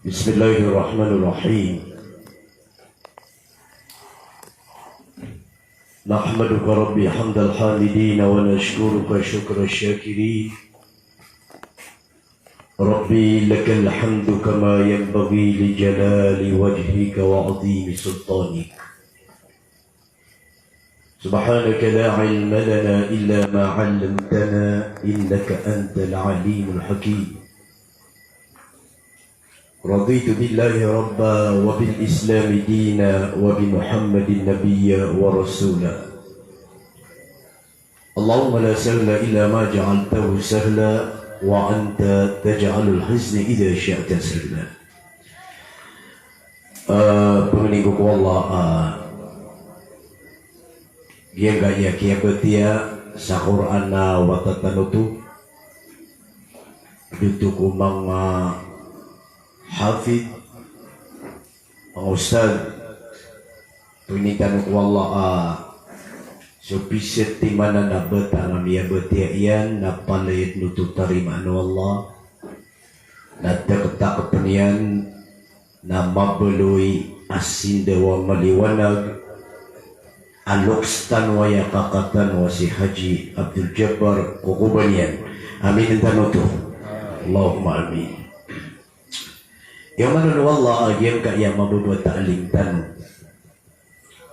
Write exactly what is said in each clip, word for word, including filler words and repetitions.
بسم الله الرحمن الرحيم. نحمدك ربي حمد الحامدين ونشكرك شكر الشاكرين. ربي لك الحمد كما ينبغي لجلال وجهك وعظيم سلطانك. سبحانك لا علم لنا إلا ما علمتنا إنك أنت العليم الحكيم. رضيت بالله ربا وبالإسلام دينا وبمحمد نبيا ورسولا. اللهم لا سهل إلا ما جعلته سهلا وأنت تجعل الحزن إذا شئت سهلا. Eh, pangni ko ko Allah, ah, giyangkaya kiyabatiya sa Qur'an a wata tano oto, giyoto ko manga hafid, manga ustadh, pangni tano ko Allah, ah, so pisatiman a bata a miyabatiya iyan na palaya dn oto tarimaan o Allah, na dkt a kapn iyan na mabaloy a sindaw a maliwanag a loks tano aya kaka tano a si Haji Abdul Jabbar ko kobaniyan. Amin tano oto. Allahumma amin. Aya maana o Allah a giyangkaya mababa a ta'lim tano,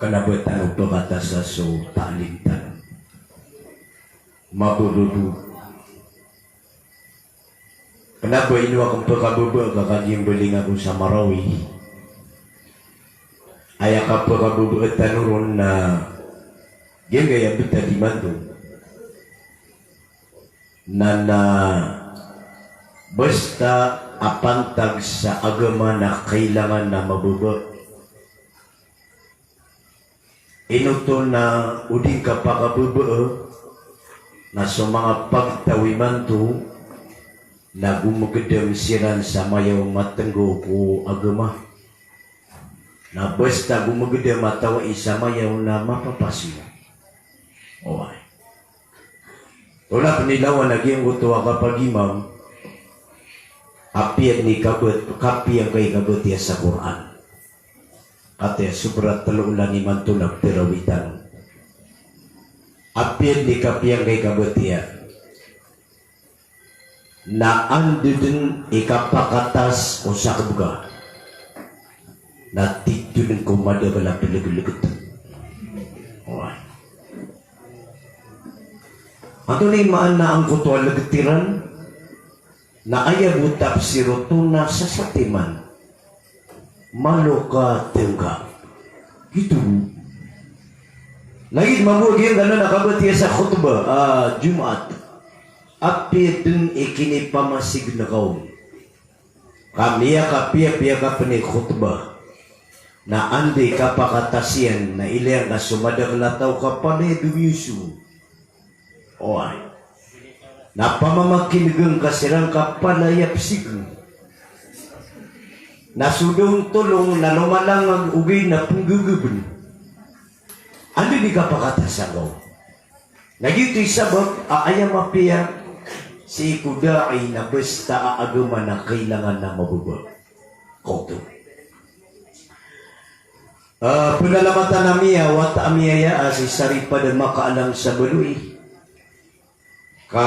kna ba tano pkatasa so ta'lim tano. Mababa. Kna ba ino akn pkababa ka kagiya mbaling ako sa Marawi. Aya kapkababa tano ron na giyangkaya btad imanto na, na basta a pantag sa agama na kailangan na mababa. Ino oto na o di ngka pakababa na so manga pagtaw imanto na gomgdam siran sa mayaw matnggaw ko agama. Na basta gomgdam a taw i sa mayaw na mapapas iyo. Oway. Tolak nilawan a giyangkoto a kapagimam, apiya dn i kabat, kapiya ngka i kabatiya sa Qur'an. Kataya sobra tlo olan imanto na ptarawi tano. Apiya dn i kapiya ngka i kabatiya. Na anda dn i kapakatas o sakbga. Na titho dn ko madakl a plglgt. Oway. Antonaa i maana angkoto a lgt iran? Na aya bo tafsir oto na sasatiman. Malo ka tngka. Giyoto. Lagid mambo a giyangkanan a kabatiya sa khutbah, ah, Jumaat. Apiya dn i kinipamasign ka on. Ka miyakapiyapiya ka pn i khutbah. Na anda i kapakatas iyan na ilaya ngka so madakl a taw ka palaya domiyoso. Oway. Na pamamakin'gn ka siran ka palaya psign. Na so da on tolong na lomalangag ogaid na pnggggbn. Anda di kapakatasan ka on. Na giyoto i sabap a aya mapiya sii ko da'i na basta a agama na kailangan na mababa. Koto. Ah, pnalamatan ami a wata ami aya a si Saripad a makaalang sa Baloy. Ka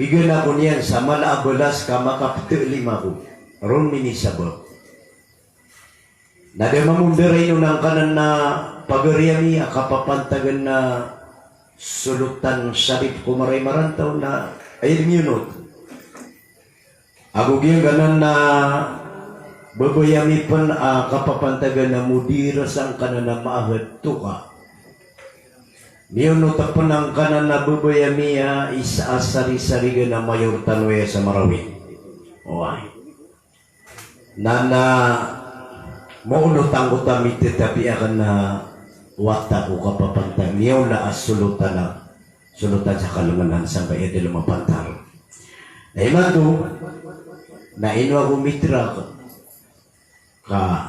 bigyan ako niyan sa mala a balas ka makaptaalim ako. Ron minisabap. Na da mambo ndaraino na angkanan a pagari ami a kapapantagan a Solotan Sharif ko Maray Marantaw na aya dn miyonot. Ago giyangkanan a babay ami pn a kapapantagan a mudir sangkanan a ma'had Toka. Miyonot pn angkanan a babay ami a isa a sarisarigan a mayor tano aya sa Marawi. Oway. Na, na maonot angkoto a mitatabi akn a wata ko kapapantag, miyaona a solotan a, solotan sa kalngnan sangkaya da lmapantar. Na imanto na ino ako mitrak ka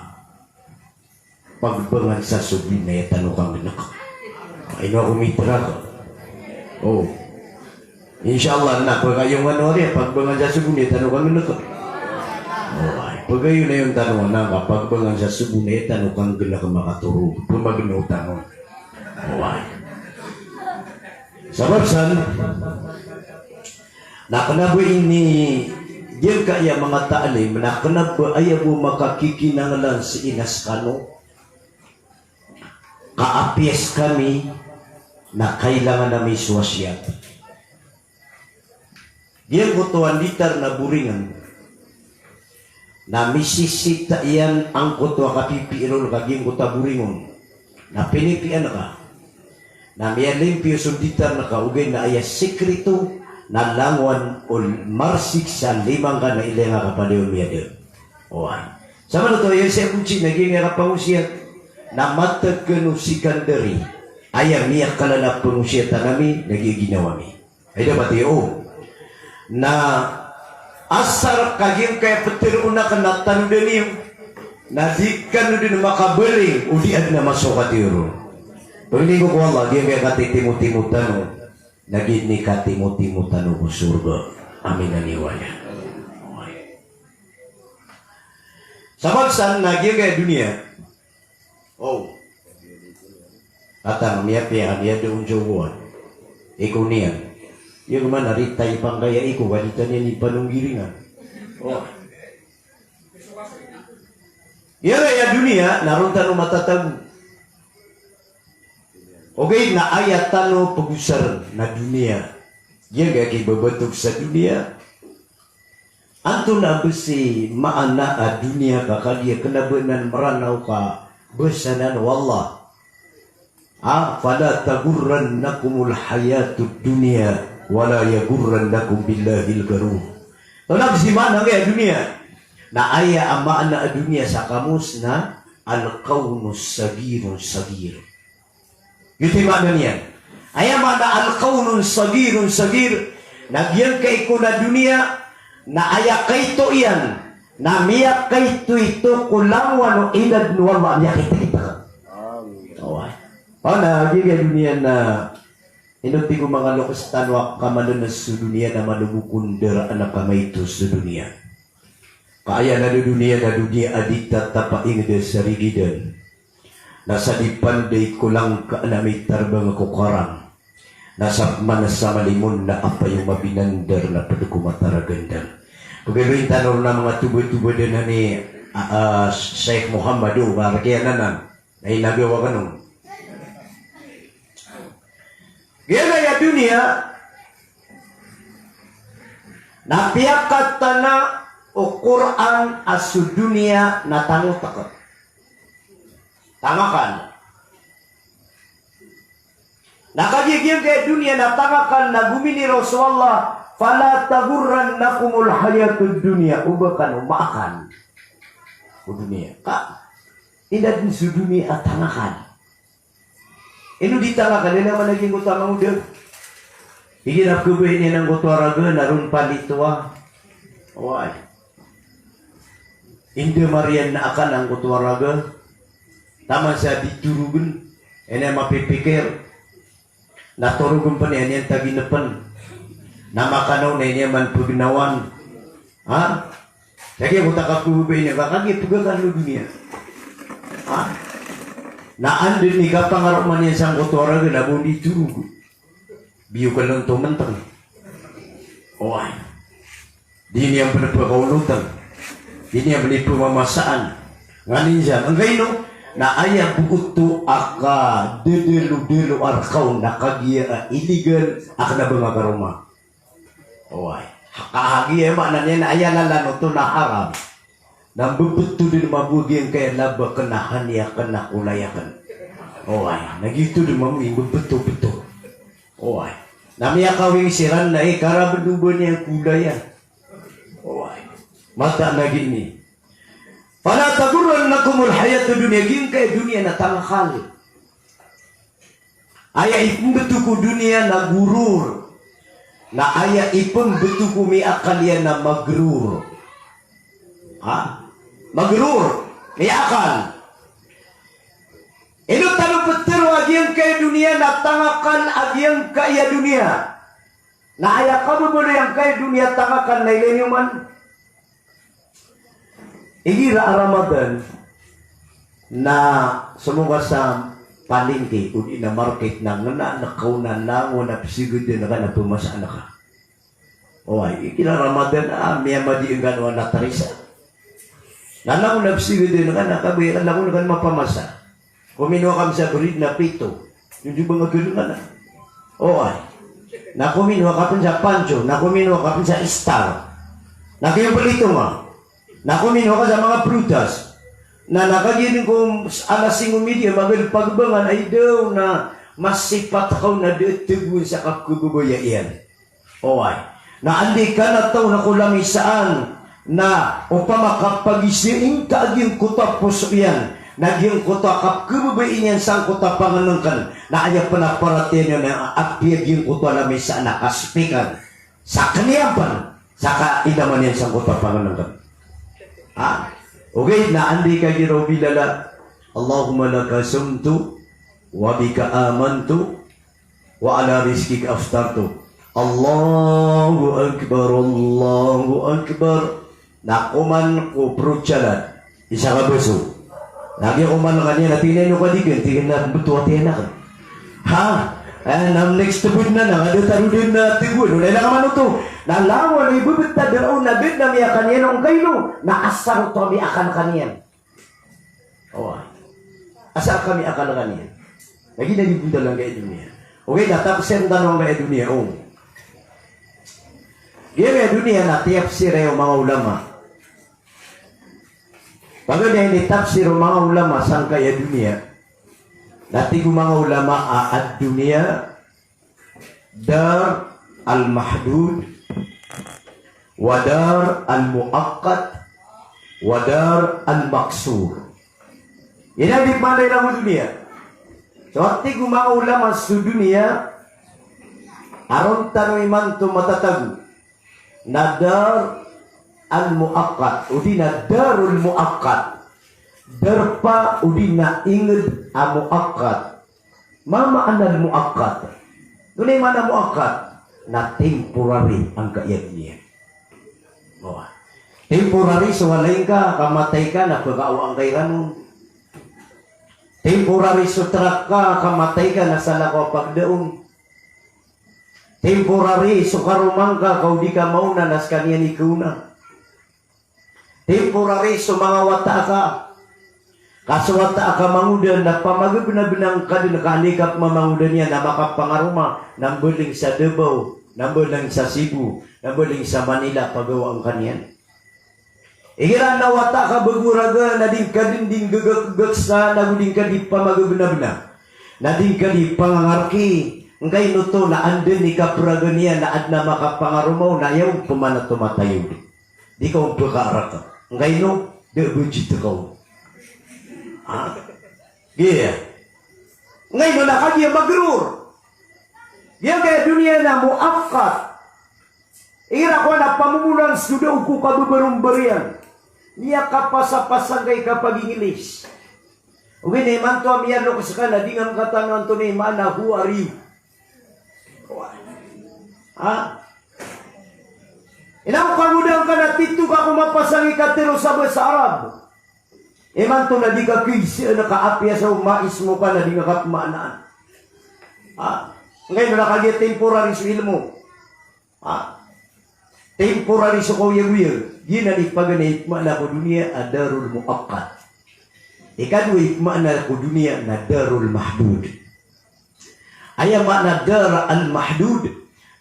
pagbangan sa so binaya tano kanggnk. Ino ako mitrak. O. Insha Allah, na pagayo nga no ari, pagbangan sa sogo na aya tano kanggalak. Oway, pagayo na iyan tano na ka pagbangan sa sogo na aya tano kanggalak makatoro, pamagno tano. Oway. Sabap san, na kena ba ini, giyangkaya manga taalim, na kena ba aya bo makakikinanglan sii na sekano, ka apiya sekami na kailangan ami so wasiyat. Giyangkoto a nditar na boringen, na misisita iyan angkoto a kapipiya ron ka giyangkoto a boringen. Na pinipiya ngka. Na miyalimpiyo so nditar ngka ogaid na aya sikreto na langowan o marsik sa lima ngka na ilaya ngka ka paliyo miyada. Oway. Samanoto aya sii a bontsi na giyangkaya kapangosiyat na matag kano sikandari. Aya miyakala na pangosiyatan ami na giya ginawa mi. Ay da pati o. Na asar ka giyangkaya peteroon aken na tanodan iyo. Na di kano den makabaling o di aden a masokat iyo ron. Pangni ko ko Allah, giyangkaya katitimotimo tano. Na giya ini katitimotimo tano ko sorga. Amin a niwaya. Sabap san na giyangkaya doniya. O. Atang miyapiya, miyada on sa ogoan. Iko niyan. Iya ko man a ritay pangkaya iko, ka di tano niyan ipanonggiringan. O. Aya doniya, na ron tano matatago. Ogaid na aya tano pegosaren na doniya. Giyangkaya kibabatog sa doniya. Antonaa bes i maana a doniya ka kagiya kena ba anan Meranaw ka bes anan o Allah. A, fala taghurrannakumul hayatud dunya wala yaghurrannakum billahil gharur. Antonaa bes i maana angkaya doniya? Na aya a maana a doniya sa kamus na al-kawnus saghirun saghir. Giyoto i maana niyan. Aya maana al-kawnun saghirun saghir, na giyangkai ko na doniya, na aya kaito iyan, na miyakaitoito ko langowan o inadn o Allah, miyakaitoito. Amin. Oway. O, na giyangkai a doniya na ino tig o manga loks tano a kamalenes so doniya na malobok o ndaraan a kamaito so doniya. Ka aya na doniya na doniya a di tatap a inged a sarigidan. Na sa di panday ko langka na mitarbang ko karang. Na sa pman sa malimon na apayo mabinandar na ped ko mataragandang. Pegaloyin tano ron a manga tobatobadan ani, a, a, Sheikh Muhammad o, ka rekiyan anan. Na inagawa kano. Giyangkaya doniya, na piyakatana o Qur'an a so doniya na tangotek. Tangakan. Na kagiya giyangkaya doniya na tangakan na gominiraw so Allah, fala taghurrannakumul hayatud dunya, oba kano maakan o doniya. Ka, inadn so doniya a tangakan. Ino di tangakan, ino man a giyangkoto a mangoda. Igira pkhababayai niyan angkoto a raga na ron palitoa. Oway. Inda mariyan na akan angkoto a raga. Taman sa di torogen. Ino mapipikir. Na torogen pen iyan, iyan taginepen. Na makanaw na iyan man pagnawan. Ha? Lagid o takap ko bebay niyan ka kagiya pegakan o doniya. Ha? Na anda i kapangaroma niyan sangkoto a raga na bo di torog. Biyo ka lon to menteng. Oway. Di niyan pen pekaolotan. Di niyan pen pemamasaan. Nganin sa, angkaino, na aya bo oto a kadedelo-delo a rekaw na kagiya a iligan a kena ba nga karoma. Oway. Kagiya maana niyan na aya lalan oto na haram. Na mbebeto den mambo giyangkaya laba kena haniya kena kolaya ken. Oway. Na giyoto den mambo i mbebeto-beto. Oway. Na miyakawing siran na i karaben o ba niyan kolaya. Oway. Mataan a gini. Fala taghurrannakumul hayatud dunya, giyangkaya doniya na tangakal. Aya ipembeto ko doniya na ghurur. Na aya ipembeto ko miyaakal iyan na maghrur. Ha? Maghrur. Miyaakal. Ino tano petero a giyangkaya doniya na tangakal a giyangkaya doniya. Na aya kababaloy angkai a doniya takakan na ilay niyo man. Igira a Ramadan na somoga sa palengke odi na market na ngena na kaona langon a pesigadan ka na pemasaan ka. Oway, igira a Ramadan a miyamadi ngka na tarisa. Na langon a pesigadan ka na kabaya ka langon ka na mapamasa. Kominowa ka sa bread na pito. Yun di ba nga ganun ka na? Oway. Na kominowa ka pen sa Pancho, na kominowa ka pen sa Star. Na kagiya palito nga. Na kominowa ka sa manga prutas. Na, na kagiya ko alas singko midi, magal pagbangan ay daw na masipat ka na di tegun sa kapkebebaya iyan. Oway. Na andi ka na taw na ko lamisaan na opama ka pagisiing ka a giyangkoto a poso iyan, na giyangkoto a kapkebebay iyan sangkoto a pangenengken, na aya pen a paratiyaya niyan na apiya giyangkoto a lamisaan na kaspikan. Sa kaniyan pen, sa kaindaman iyan sangkoto a pangenengken. Ha? Ogaid na andi ka giraw bilala, Allahumma laka sumtu, wa bika amantu, wa ala rizqika aftartu. Allahu Akbar, Allahu Akbar. Na koman ko protsalan. Isa ka baso. Na giya koman ka niyan, na tig iyan o kadigan, tig iyan na beto a tiyan aken. Ha? Eh, na next tebed na na, ada taroden na teguan. Wala ila ka man oto. Na lawan i bebet a deraw na bed na miyakan iyan o ngkaino. Na asar oto a miyakan ka niyan. Oway. Asar ka miyakan ka niyan. Lagi na di buntalan ka i doniya. Okay, na tapsir tano angkaya doniya, o. Giyangkaya doniya na tiyapsir o manga ulama. Paganay a initapsir o manga ulama sangkaya doniya. Na tig o manga ulama a ad-dunya dar al-mahdud, wa dar al-muaqqat, wa dar al-maqsur. Ino di pmaana iran o doniya? So, tig o manga ulama so doniya, a ron tano imanto matatago na dar al-muaqqat, odi na darul muaqqat. Darpa odi na inged a muaqqat. Ma maana al-muaqqat? Ino i maana muaqqat? Na temporary angkaya doniya. Oway. Temporary so walay ngka, ka matay ka na pekaawa angka iran on. Temporary so trak ka, ka matay ka na salakaw a pagda on. Temporary so karoma ngka, ka o di ka maona na sekaniyan i kaona. Temporary so manga wata aka. Ka so wata aka mangoda na pamagabenabenang ka den ka andi kapemamangoda niyan na makapangaroma, na mbaling sa Davao, na mbaling sa Cebu, na mbaling sa Manila, pagawaan ka niyan. Igira na wata aka bago raga na di ngka den di nggegakgegak sa, na go di ngka di pamagabenabena. Na di ngka di pangangarki, ngkaino oto na anda i kaperaga niyan na aden a makapangaroma on na aya on pemana tomatayo. Di ka on pekaarak. Ngkaino, da a budget ka on. Ha? Giya. Ngkaino na kagiya magrur. Giyangkaya doniya na muaqqat. Igira ko na pamomolan so da o ko kabebarombar iyan. Miyakapasapasa ngka i kapag-English. Ogaid na imanto a miyaloks ka na di ngka katanoan antonaa i maana who are you. Ha? Ino ko kangodaan ka na tito ka ko mapasang i katero sa basa Arab. Imanto na di ka kis-, na ka apiya sa uma ismo ka na di ngka kapemaanaan. Ha? Ngkaino na kagiya temporary so ilmo. Ha? Temporary so kaoyagoyag. Giyanan i paganay i pemaana ko doniya a darul muaqqat. Ikadowa i pemaana ko doniya na darul mahdud. Aya maana dar al-mahdud,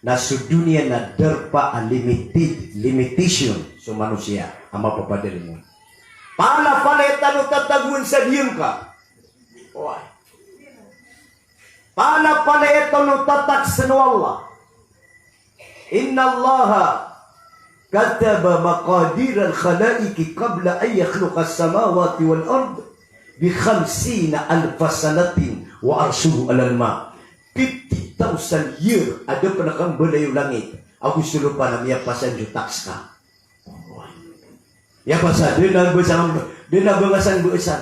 na so doniya na darpa a limited, limitation so manosiya a mapapadalem on. Palapalaya tano tatagoan sa diyangka. Oway. Palapalaya tano tataksn o Allah. Innallaha kataba maqadiral khalaiqi qabla an yakhluqas samawati wal ard bi khamsina alfa sanatin wa arshuhu alal ma. Fifty thousand year a da pn a kambalayo langit ago so lopa na miyapasad so taks ka. Miyapasad, da na basa, da na bangasan-basan.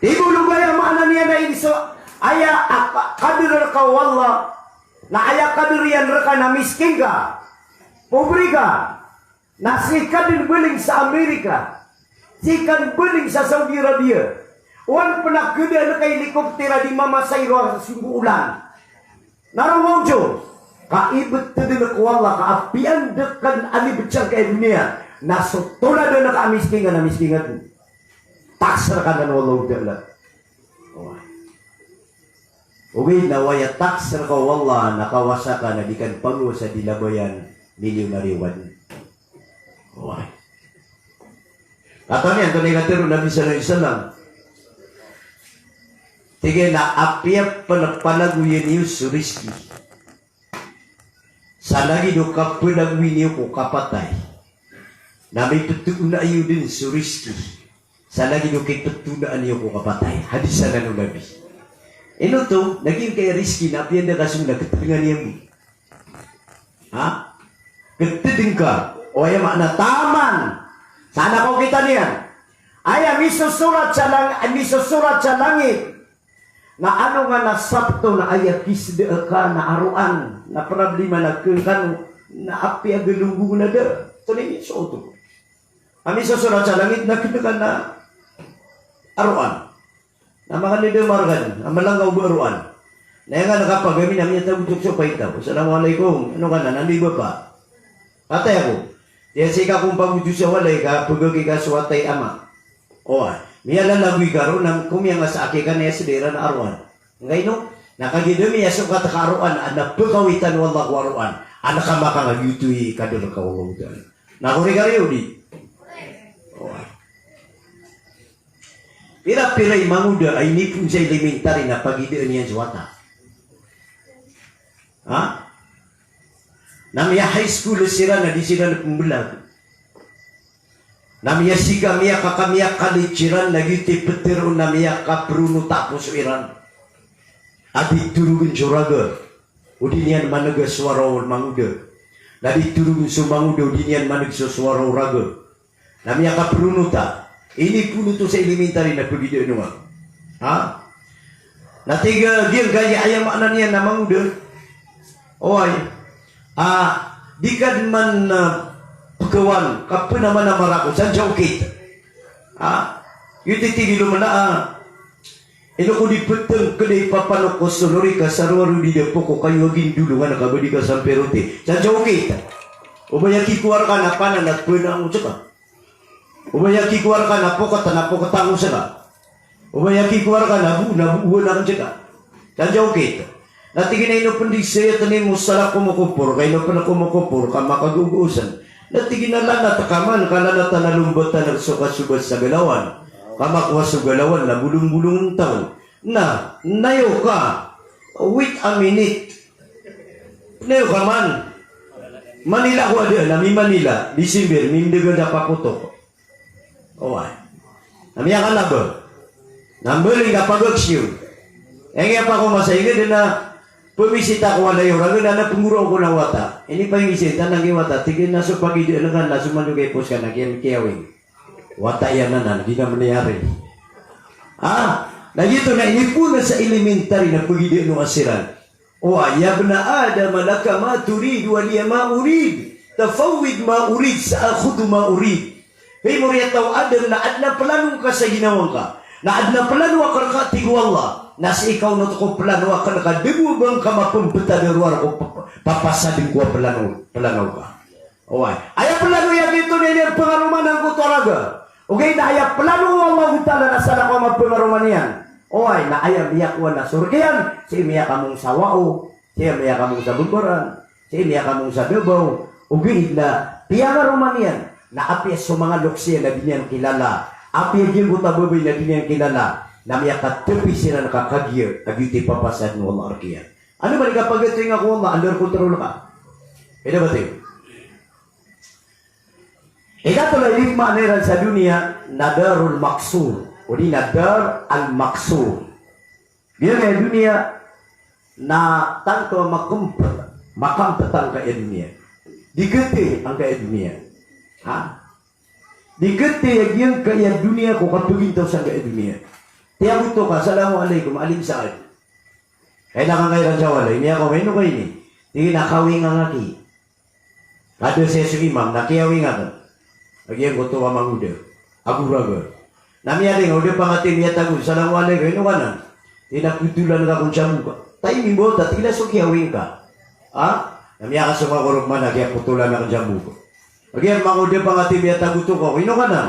Ibolog aya maana niyan na inso, Aya a ka-, kadr rka o Allah, na aya kadr iyan rka na miskin ka, pobre ka, na sii ka dn baling sa Amerika, sii ka dn baling sa Saudi Arabia, oway pn a kdaan ka i helicopter a di mamasahero a singgo olan. Na roo ngka oto, ka ibtad dn ko Allah ka apiya dn ka dn a libtad ka i doniya, na so tolad a ka a miskin ka na miskin ka dn. Taksir ka nan o Allahu Ta'ala. Oway. Ogaid na o aya taksir ka o Allah na kawasa ka na di ka dn pagowasa di labayan, milyonaryo ka dn. Oway. Katawan iyan antonaa i katharo o Nabi sallallahu alaihi wasallam. Tig iyan a apiya pn palagoyan iyo so rizki, sa lagid o kapalagoy niyo ko kapatay, na miptoona iyo dn so rizki sa lagid o kiptoonaan iyo ko kapatay. Hadis anan o Nabi. Ino oto, na giyangkaya rizki na apiya dn ka so na ktdngan iyan bo. Ha? Ktdng ka. O aya maana taman. Sa na kaokit iyan. Aya misosorat sa lang-, misosorat sa langit na alongan a Sabto na aya kisdaa ka na aroan, na problema na kangkano, na apiya galonggong na da. Tonaa i misosorat oto? A misosorat sa langit na kdng ka na aroan. Na makandadamar ka dn, a malanggaw bo aroan. Na aya nga na kapagami na miyatagotok so paintaw. Assalamu alaikum. Ano ka na, nandi bapa? Patay ako. Tiya sii ka kon pagotos sa walay ka, pagagi ka so watay ama. Oway. Miyalalagoy ka ron, na komiyangas a aki ka na iya sdira na aroan. Ngkaino, na kagiya da miyasokat ka aroan, a na pkawitan o Allah ko aroan. A na kamakang a giyoto i kadr ka o Allah Ta'ala. Na kori ka riyo di? Oway. Pira-pira i mangoda a inipon sa elementary na pagidaan iyan so wata. Ha? Na miya-high school siran na di siran pmbalag. Na miyasika, miyakaka, miya-college siran na giyoto i ptharoon na miyakaprono tapos iran. A di torogn so raga o di niyan man'g a sowara o mangoda. Na di torogn so mangoda o di niyan man'g so sowara o raga. Na miyakaprono ta. Inipon oto sa elementary na pagidaan on. Ha? Na tig a giyangkaya aya maana niyan na mangoda. Oway. A, di ka dn man, a, pkawan, ka pnamanamar ako, san sa okit. Ha? Giyoto i tig i lomana a, ino ko di ptngkd i papanok ko so lori ka sa rowar o di da poko kayo a gindolongan ka ba di ka sampi roti. San sa okit. O ba aya kikowaa rka na panan na pnango ska. O ba aya kikowaa rka na pokat na pokatan ko ska. O ba aya kikowaa rka na bo na bo na ska. San sa okit. Na tig iyan a ino pn di saya tani mo salak ko mokopor, ka ino pn ko mokopor, ka makagogosn. Na tig iyan a lanat ka man, ka lanat a na lombatan so kasobat sa galawan. Ka makowa so galawan na bolong-bolong taw. Na, nayo ka, wait a minute. Nayo ka man. Manila ko ada, na mi Manila, December, mi mdgd a pakotok. Oway. Na miyakalaba. Na mbaling ka pagaksiyo. Aya nga pako masa ingd na pamisita ko walay o raga na pnggoro ko na wata. Ini pa imisin, tanang i wata, tig iyan a so pagidaan ka na so mandog a ipos ka na kiya-, kiyawing. Wata iyan anan, di na maniyari. Ah, na giyoto na inipon sa elementary na pagidaan o asiran. O, ya bna Adam, laka ma turid wa liya ma urid. Tafawwid ma urid, sa'khudhu ma urid. Hay moriyataw Adam, na adn a plano ngka sa ginawa ngka. Na adn a plano akn rka, tig o Allah. Na sii ka on oto ko plano akn rka, da bo a ba ngka mapmbtad a rowar ko p-, p-, papasadn ko a plano, plano ka. Oway. Aya plano iyan giyoto na iniyan pngaromanan ko oto a raga. Ogaid na aya plano o Allahu Ta'ala na san ako a mapngaroman iyan. Oway, na aya miyakowa na so rk iyan, sii miyakamong sa wao, sii miyakamong sa bmbaran, sii miyakamong sa dabaw. Ogaid na piyangaroman iyan, na apiya so manga loks iyan na di niyan kilala, apiya giyangkoto a babay na di niyan kilala, na miyakatpi siran ka kagiya a giyoto i papasadn o Allah rk iyan. Ano man i kapagatoy nga ko Allah, under control ka. Pwede ba tayo? Ikatlo a maana iran sa doniya na darul maqsur, odi na dar al maqsur. Giyangkaya doniya na tanto a makampt, makampt angkaya doniya. Di kati angkaya doniya. Ha? Di kati a giyangkaya doniya ko kapagintaw sangkaya doniya. Tiyagoto ka, "Assalamu alaikum, Alim Saad." Kailangan ka iran sa walay, miyakaoma, ino ka ini? Tig iyan a kawing angkai. Kada sii so imam na kiyawing akn. Lagid angkoto a mangoda a goraga. Na miyaling, o da pangati miyatago, "Assalamu alaikum, ino ka nan?" Tig iyan a, "Potolan ka kon sa boka." "Taimi mbawata," tig iyan, "so kiyawing ka." Ha? Na miyakasong ako roo man a kiyapotolan akn sa boka. Lagid angkoto a pangati miyatago to ko, "Ino ka nan?"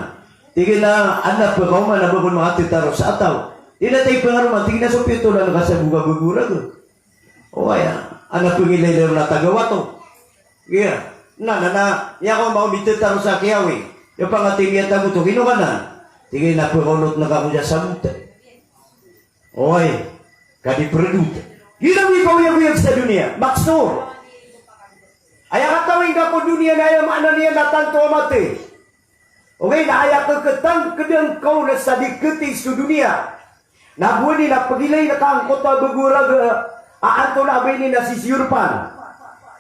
Tig iyan a, "Adn a pkaoma na ba kon makatataro sa taw." Tig iyan a, "Taimi pngaroma," tig iyan a, "so piyotolan ka sa boka ba goraga." Oway, adn a pngilaylay ron a tagawa to. Iya. Na, na, na, aya ko mao mitataro sa kiyawing. Aya pangati miyatago to, "Ino ka nan?" Tig iyan a, "Pkaonot ngka kon sa sabot." Oway, ka di prdot. Giyoto i kaoyagoyag sa doniya, maksor. Aya katawing ka ko doniya na aya maana niyan na tanto a mathay. Ogaid na aya kkhtangkdn ka on sa di khathay so doniya. Na bo ini na pgilay ngka angkoto a bago a raga a antonaa ba ini na sisiyorpan.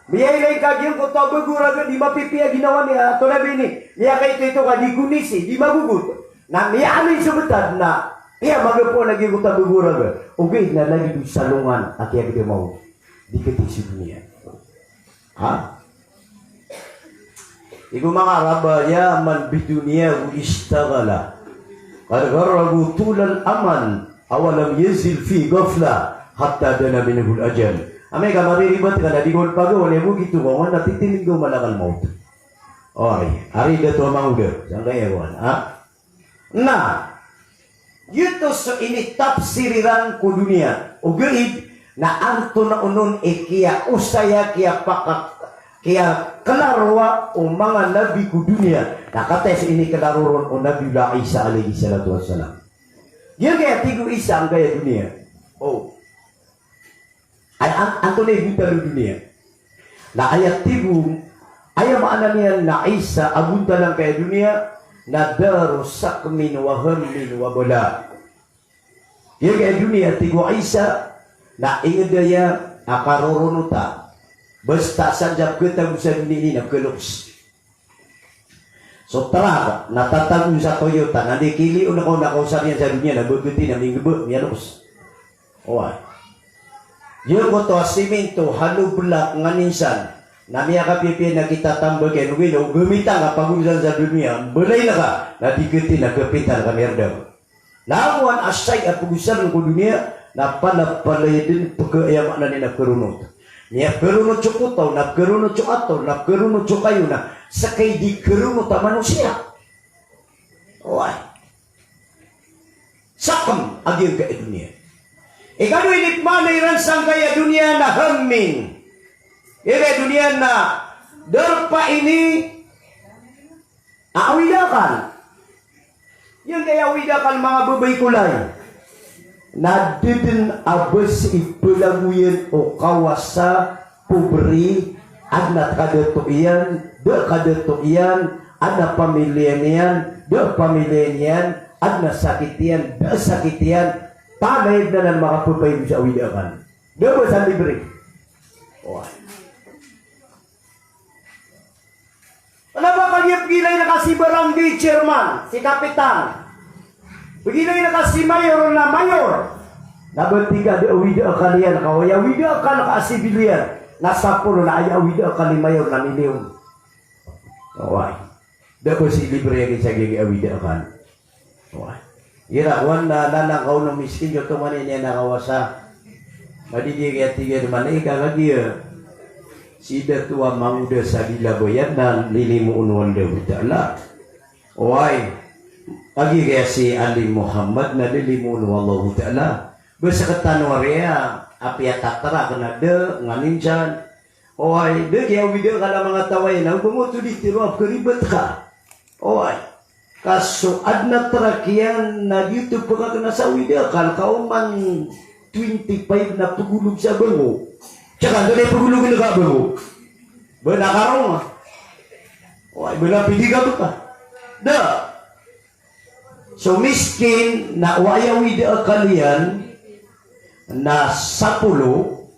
Miyailay ka giyangkoto a bago a raga, di mapipiya ginawa niyan, antonaa ba ini. Miyakaitoito ka, di gonisi, di magogot. Na miyaamin so btad na aya magapoon a giyangkoto a bago a raga. Ogaid na lagid o salongan a kiyagdama on. Di khathay so doniya. Ha? Tig o manga Arab a, "Ya man bidunyahu ishtaghala, qad gharrahu tulal amal, aw lam yazal fi ghaflah, hatta dana minhul ajal." Amay ka mariribat ka na di ka on pagawan, aya bo gioto ka on na titindg o malakal maut. Oway, ari dato a mangoda, sangkaya kowan, ha? Na, giyoto so initapsir iran ko doniya. Ogaid na antonaa onon i kiyaosaya, kiyapaka-, kiyaklaroa o manga nabi ko doniya. Na kataya so iniklaro ron o Nabiyullah Isa alayhis salatu wassalam. Giyangkaya tig o Isa angkaya doniya. O. Ay, an-, antonaa i bontal o doniya? Na aya tig o, aya maana niyan na Isa a bontal angkaya doniya, na daru saqmin wa hammin wa bala. Giyangkaya doniya, tig o Isa, na ingd aya a karoronota. Basta san sa pkhatago sa doniya ini na pkhaloks. So trak na tatago sa Toyota, na di kilion ka on na kaosar iyan sa doniya na bgti na minggb, miyaloks. Oway. Giyangkoto a siminto, hollow block, nganin san, na miyakapiyapiya na kitatambak iyan, ogaid na o gamitan ka pagonosan sa doniya, mbalayin ka, na di khathay na kapitan ka miyaroon. Na ago an asay a pagosarn ko doniya, na palapalaya dn pkha, aya maana niyan na pkharonot. Miyapkharonot so kotaw, na pkharonot so ator, na pkharonot so kayo, na ska i di kharonot a manosiya. Oway. Saqm a giyangkaya doniya. Ikadowa i inipmaana iran sangkaya doniya na hammin. Giyangkaya doniya na darpa ini a awida akal. Giyangkaya awida akal, manga babay ko lay, na da dn a ba sii palagoyan o kawasa, pobri, adn a kadato iyan, da kadato iyan, adn a pamiliya niyan, da pamiliya niyan, adn a sakit iyan, da sakit iyan, palaya dn anan makapapaibo sa awida akal. Da ba sa libre. Oway. Kna ba kagiya pgilay ngka si barangay chairman, si kapitan. Pgilay ngka si mayor na mayor. Na ba tig ka da awida akal iyan, ka o aya awida akal ka a sibilyan na sapolo, na aya awida akal i mayor na milyon. Oway. Da ba sii libre a giyangkai a awida akal. Oway. Igira kowan na, na, na kaono miskin, giyoto man i niyan a kawasa. Madidi kaya tig iyan man i kagiya si dato a mangoda sa dila bayan na lilimoon o Allahu Ta'ala. Oway. Kagiya si Ali Muhammad na lilimoon o Allahu Ta'ala. Ba sktano a riya, apiya tatara kna da, nganin san. Oway, da kiyaawida akal a manga taw aya na oba mo to di tiro a pkharibat ka. Oway. Ka so adn a trak iyan na giyoto pkhakna sa awida akal ka oman twenty-five na pgolog sa bango. Tsaka da na pgolog na ka bango. Ba na karong. Oway, ba na pidi ka bka. Da. So miskin na o aya awida akal iyan na sapolo,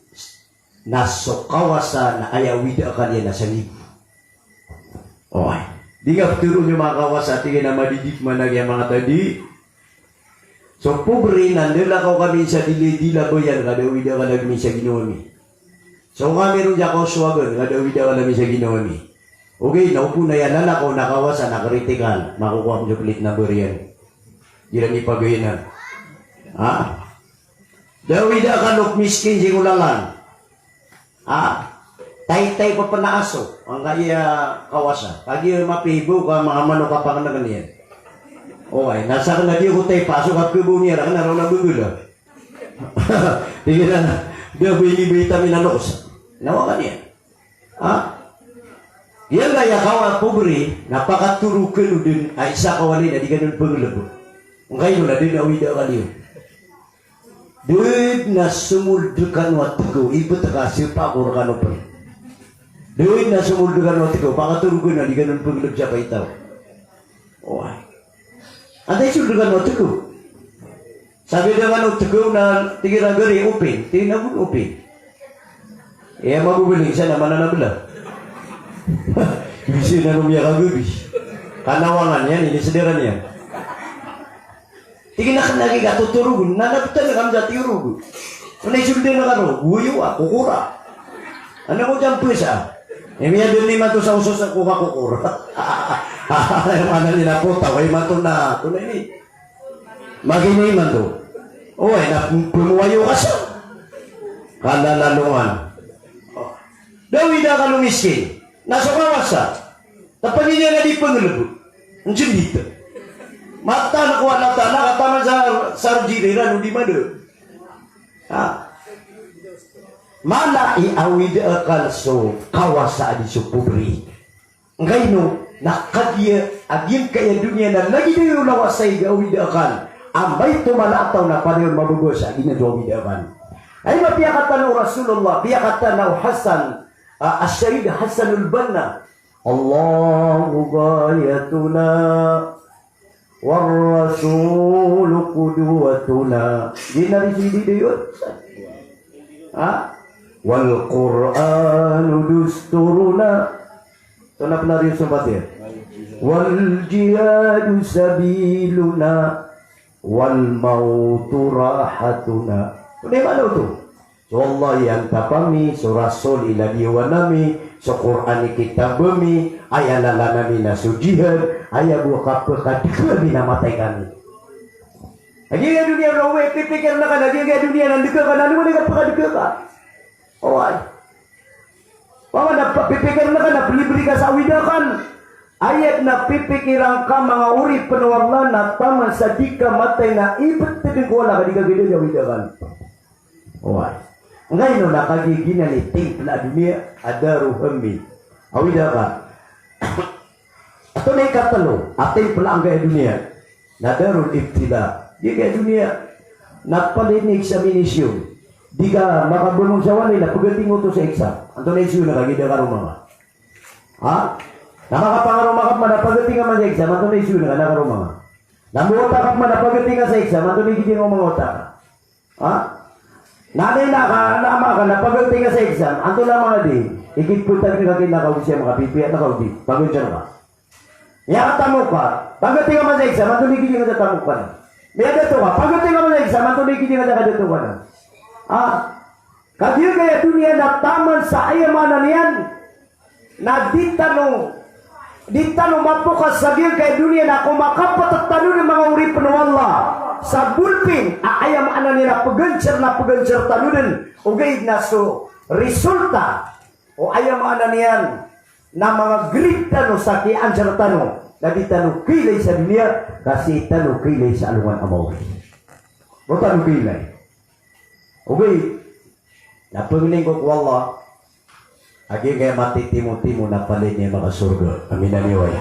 na so kawasa na aya awida akal iyan na sangibo. Oway. Di nga ptharoon iyo manga kawasa, tig iyan a madidi pman a giya manga taw di. So pobre na ndalakaw kami sa dili, dila bayan ka da awida ka lagid sa ginawa mi. So kami ron diya kaoswagan ka da awida ka lagid sa ginawa mi. Ogaid na opama na aya lalakaw na kawasa na critical, makokowa ko so plate number iyan. Di iran ipagayanan. Ha? Da awida ka lok miskin sii ko lalan. Ha? Taytay pphanaso angkaya kawasa. Kagiya mapiya bo ka manga manok a pakanakn iyan. Oway, na sakn a di ako taypa, so kapkhabaw niyan rakn a raw na bgl a. Tig iyan a, da bo ini ba itamin a loks. Na wa ka niyan. Ha? Giyangkaya kaw a pobre, na pakatorogn o dn a isa ka walay na di kano pnglb. Angkaino na dn a awida ka niyo. Da dn a somold rkano a tgaw, ibt ka, sapa ko rkano pn. Da dn a somold rkano a tgaw, pakatorogn a di kano pnglb sa paitaw. Oway. Antaa i sold rkano a tgaw? Sabi da kano tgaw na tig iran gari open, tig iran ago open. Iya magogoling sa na mananabla. Bisa na romiya ka gabi. Kanawangan iyan, inisdiran iyan. Tig iyan a kna ki ka totorogon, na nabtan ka mza tiyorog. Antaa i sold rkano, goyo a, kokora. Antaa ko dyan pesa? Imiya dn imanto sa osos ko kakokora. Aya maana niyan na potaw, imanto na, tonaa ini. Magini imanto. Oway, na pmowayo ka sa kalalalongan. Da awida ka lok miskin. Na so kawasa. Tapangi niyan a di pnglb. Njndit. Mataan ko Allah Ta'ala ka taman sa, sa rjiri ran o di mada. Ha? Mala i awida akal so kawasa a di so pobre. Angkaino, na kagiya a giyangkaya doniya na lagid o lawas a ig a awida akal a maito mala a taw na panayon mababasa a giya na so awida akal. Ay ba piyakatana o Rasulullah, piyakatana o Hasan, ah, As-Sayyid Hasanul Banna, "Allahu ghayatuna, war rasulu qudwatuna." Di na ri sidi dayon. Ha? "Wal Qur'anu dusturuna." Tonaa pn a riyo so patir? "Wal jihadu sabiluna, wal mautu rahatuna." Tonaa i maana oto? So Allah i antap ami, so Rasul i ladiyawan ami, so Qur'an i kitab ami, aya lalan ami na so jihad, aya bo a kapakadka ami na matay kami. Lagid a doniya, oway, pipikirn ka na lagid a doniya na ndka ka na, ano man i kapakadka ka? Oway. Oway, na pipikirn ka na plibri ka sa awida akal. Aya dn a pipikiran ka manga oripn o Allah na taman sa di ka matay na ibtad ko Allah ka di ka gdad a awida akal. Oway. Angkaino na kagiya giyanan i timpla a doniya a daru hammi. Awida akal. Antonaa i katlo a timpla angkaya doniya? Na darul ibtila. Giyangkaya doniya na palaya examination. Di ka makabangon sa walay na pagating oto sa exam. Antonaa i issue na kagiya da karoma nga? Ha? Na makapangaroma ka pman na pagating ka man sa exam, antonaa i issue na ka na karoma nga? Na mawata ka pman na pagating ka sa exam, antonaa i giya nga o mangawata ka? Ha? Na anay na ka, na ama ka na pagating ka sa exam, antonaa manga di, ikiptag na ka kina ka o di siya makapipiya na ka o di, paganjar ka. Miyakatamok ka, pagating ka man sa exam, antonaa i giya nga sa tamok ka na? Miyadato ka, pagating ka man sa exam, antonaa i giya nga sa kadato ka na? Ha? Kagiya giyangkaya doniya na taman sa aya maana niyan, na di tano, di tano mapokas sa giyangkaya doniya na ko makapatat tano dn manga oripn o Allah sa ballpen a aya maana niyan na pganjar na pganjar tano dn, ogaid na so resulta o aya maana niyan na manga grade tano sa kianjar tano na di tano kailay sa doniya, ka sii tano kailay sa alongan a maori. Bo tano kailay. Ogaid na pangnin ko ko Allah a giyangkaya matitimotimo na palaya niyan makasorga. Amin, amin, oway.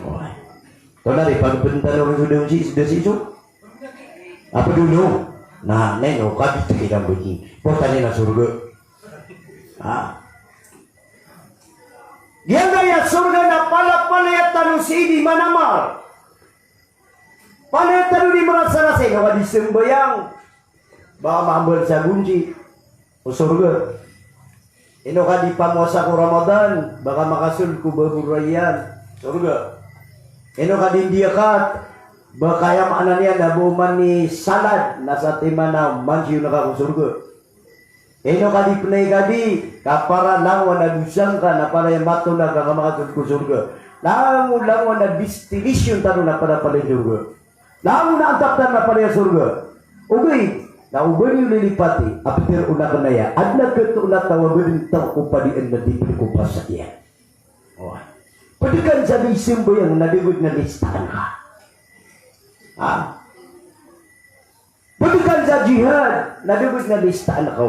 Oway. Tonaa di pagpntano ron so da on sii, da sii so? Apa dolo? Na, neno, kabit kita bagi. Portani na sorga. Ha? Giyangkaya sorga na palapalaya tano sii di manamar. Palaya tano di marasarasay, ino ka di sambayang, baka maambal sa gonsi o sorga. Ino ka di pamowasa ko Ramadan, baka makasold ko Babur Rayyan, sorga. Ino ka di ndiyakat, Ba kaya maana niyan na bo man i salad na satiman a mansiyon ka ko sorga. Ino ka di pnay ka di, ka para langon a dosa ngka na palaya matolag ka ka makasold ko sorga. Langon, langon a destination tano na palaya, palaya sorga. Langon a antap tano na palaya sorga. Ogaid na o ba niyo lilipati a ptharoon akn aya, adn a katoon a taw a badn taw ko padian na di pd ko pasad iyan. Oway. Pd ka sa di sambayang na da gd na listaan ka. Ha? Pd ka sa jihad na da gd na listaan ka.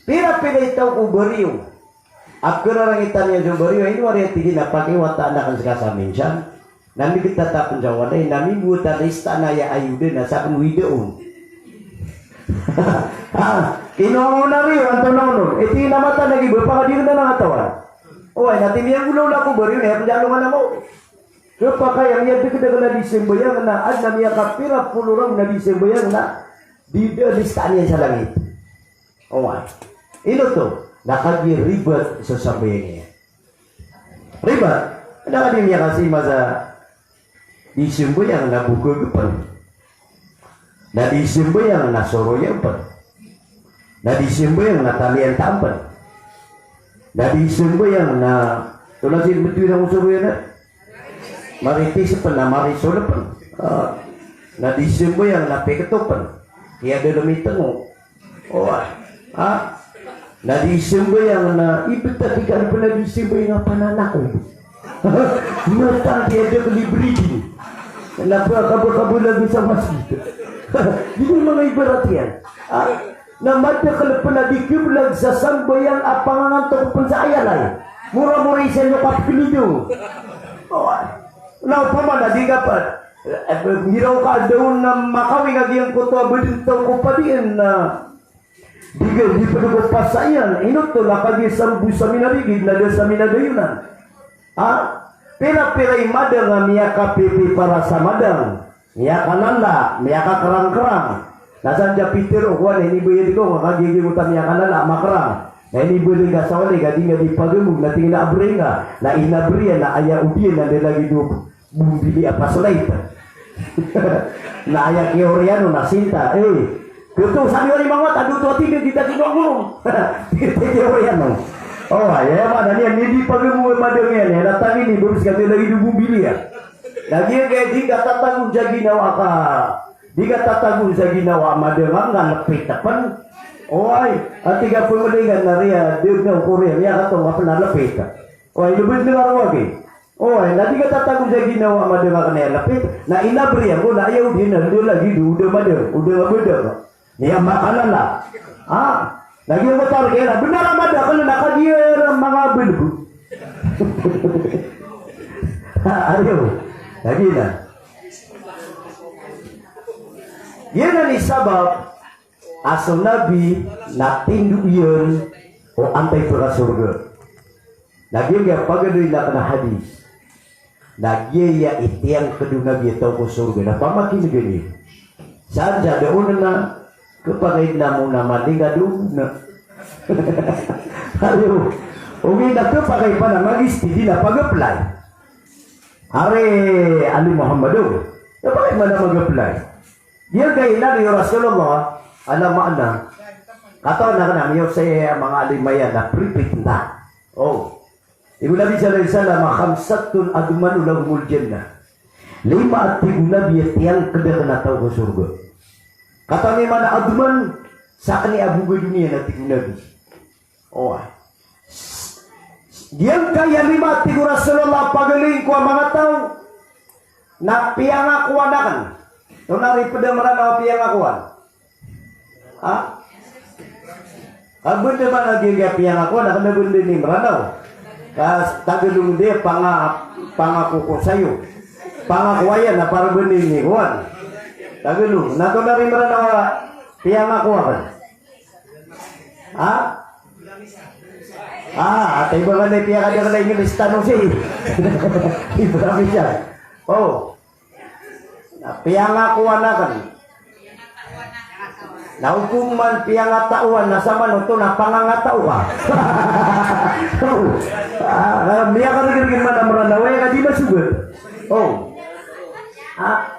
Pira-pira i taw ko bariyo a kararangitan iyan so bariyo, ino ari a tig iyan a pakiwataan akn ska sa minsan. Na migtatap sa walay, na mimbowat a lista na aya ayoda na sakn widaon. Ha, ino on a riyo, antonaa on? Iti na mata na giba, pakadirna na katawan. Oway, na ti miyanggolawla ko bariyo, na aya pjalo nga na mo. Kapakay a miyadakdakl a di sambayang na, adn a miyakapira polo ragon a di sambayang na, di da listaan iyan sa langit. Oway. Ino oto? Na kagiya ribat so sambayang iyan. Ribat. Na kagiya miyakasima sa di sambayang na bokag pn. Na di sambayang na soroyan pn. Na di sambayang na taliyan taan pn. Na di sambayang na, tolad sii btowi na ko soroyan na. Marites pn, na Marisol pn. Ah, na di sambayang na Pekto pn. Kiyadalm i tngo. Oway. Ha? Na di sambayang na ibta tig ka pn a di sambayang a pananakop. Matan kiyadakl i bridging. Na ba, kaba, kaba lagid sa masgit. Di ba manga ibarat iyan? Ha? Na madakl pn a di kiblag sa sambayang a pangangantok pn sa ayalay. Mora-mora i san iyo kapklido. Oway. Na opama na di ka pn, eh, ngiraw ka a da on na makawing a giyangkoto a badn taw ko padian na di ka, di pd ko pasad iyan, ino oto na kagiya sa bo sa minarigid na da sa minadayonan. Ha? Pira-pira i madang a miyakapipiparas sa madang. Miyakalala, miyakakrangkrang. Na san dn a pitharo ko a na inibayad ko, ka kagiya giyoto a miyakalala, makrang. Na inibayad ka sa walay ka di nga di pagamog, na tig iyan a abri nga. Na inabri iyan, na aya odi iyan na da lagid o bombili a paslight. Na aya kiyaoriyan on na sinta. Eh, kto sa di wari mawat, ado oto a tig iyan, di ta kiyaoriyan on. Di ta kiyaoriyan on. Oway, aya maana niyan, di pagamog a madang iyan, aya na tangini, boris ka da lagid o bombili iyan. Na giyangkaya di ka tatago sa ginawa ka, di ka tatago sa ginawa a madang a nga lpit pn. Oway, a tig a pmlingan na riya, di na okor iyan, miyakatonga pn a lpit. Oway, lbd na nga rowagi. Oway, na di ka tatago sa ginawa a madang a kna a lpit, na inabri iyan ko na aya odi iyan na da lagid o da madang, o da nga badang. Iya makalala. Ah, lagid o target na bnar a madakl na kagiya manga blb. Ayo. Lagid na. Giyanan i sabap a so Nabi na tindo iyan o antaa i pkasorga. Na giya, giya pagaloy na kna hadis. Na giyaya i tiyangkd o Nabi a taw ko sorga na pamakin'gn iyo. San sa da on na khapakay na mo na maling a doon na. Ayo. Ogaid na khapakay pn a mag-study na pag-apply. Ari Ali Muhammad o. Khapakay pn a mag-apply. Giyangkai inaloy o Rasulullah a maana. Katawan akn a miyaosay a manga alim iyan na prepare nta. O. Tig o Nabi sallallahu alaihi wasallam, "Khamsatun admanu lahumul jannah." Lima a tig o Nabi a tiyangkd akn a taw ko sorga. Katawan i maana adman, sakn i abog a doniya na tig o Nabi. Oway. Giyangkaya lima a tig o Rasulullah a pagaloyin ko a manga taw na piyangakowan akn. Tonaa i pd a Mranaw a piyangakowan? Ha? Ka bnd man a giyangkaya piyangakowan, na kna bnd i Mranaw. Ka Tagalog di, panga, pangako ko sayo. Pangakowa iyan na para bnd i kowan. Tagalog. Na tonaa i Mranaw a piyangakowa akn? Ha? Ah, atay ba ka na piyakadakl a Inglis tano si. Ibrahim siya. O. Na piyangakowan akn. Na o pman piyangataowan na saman oto na pangangatao ka. O. Ah, miyakargrg man a Mranaw, aya ka di masogat. O. Ah.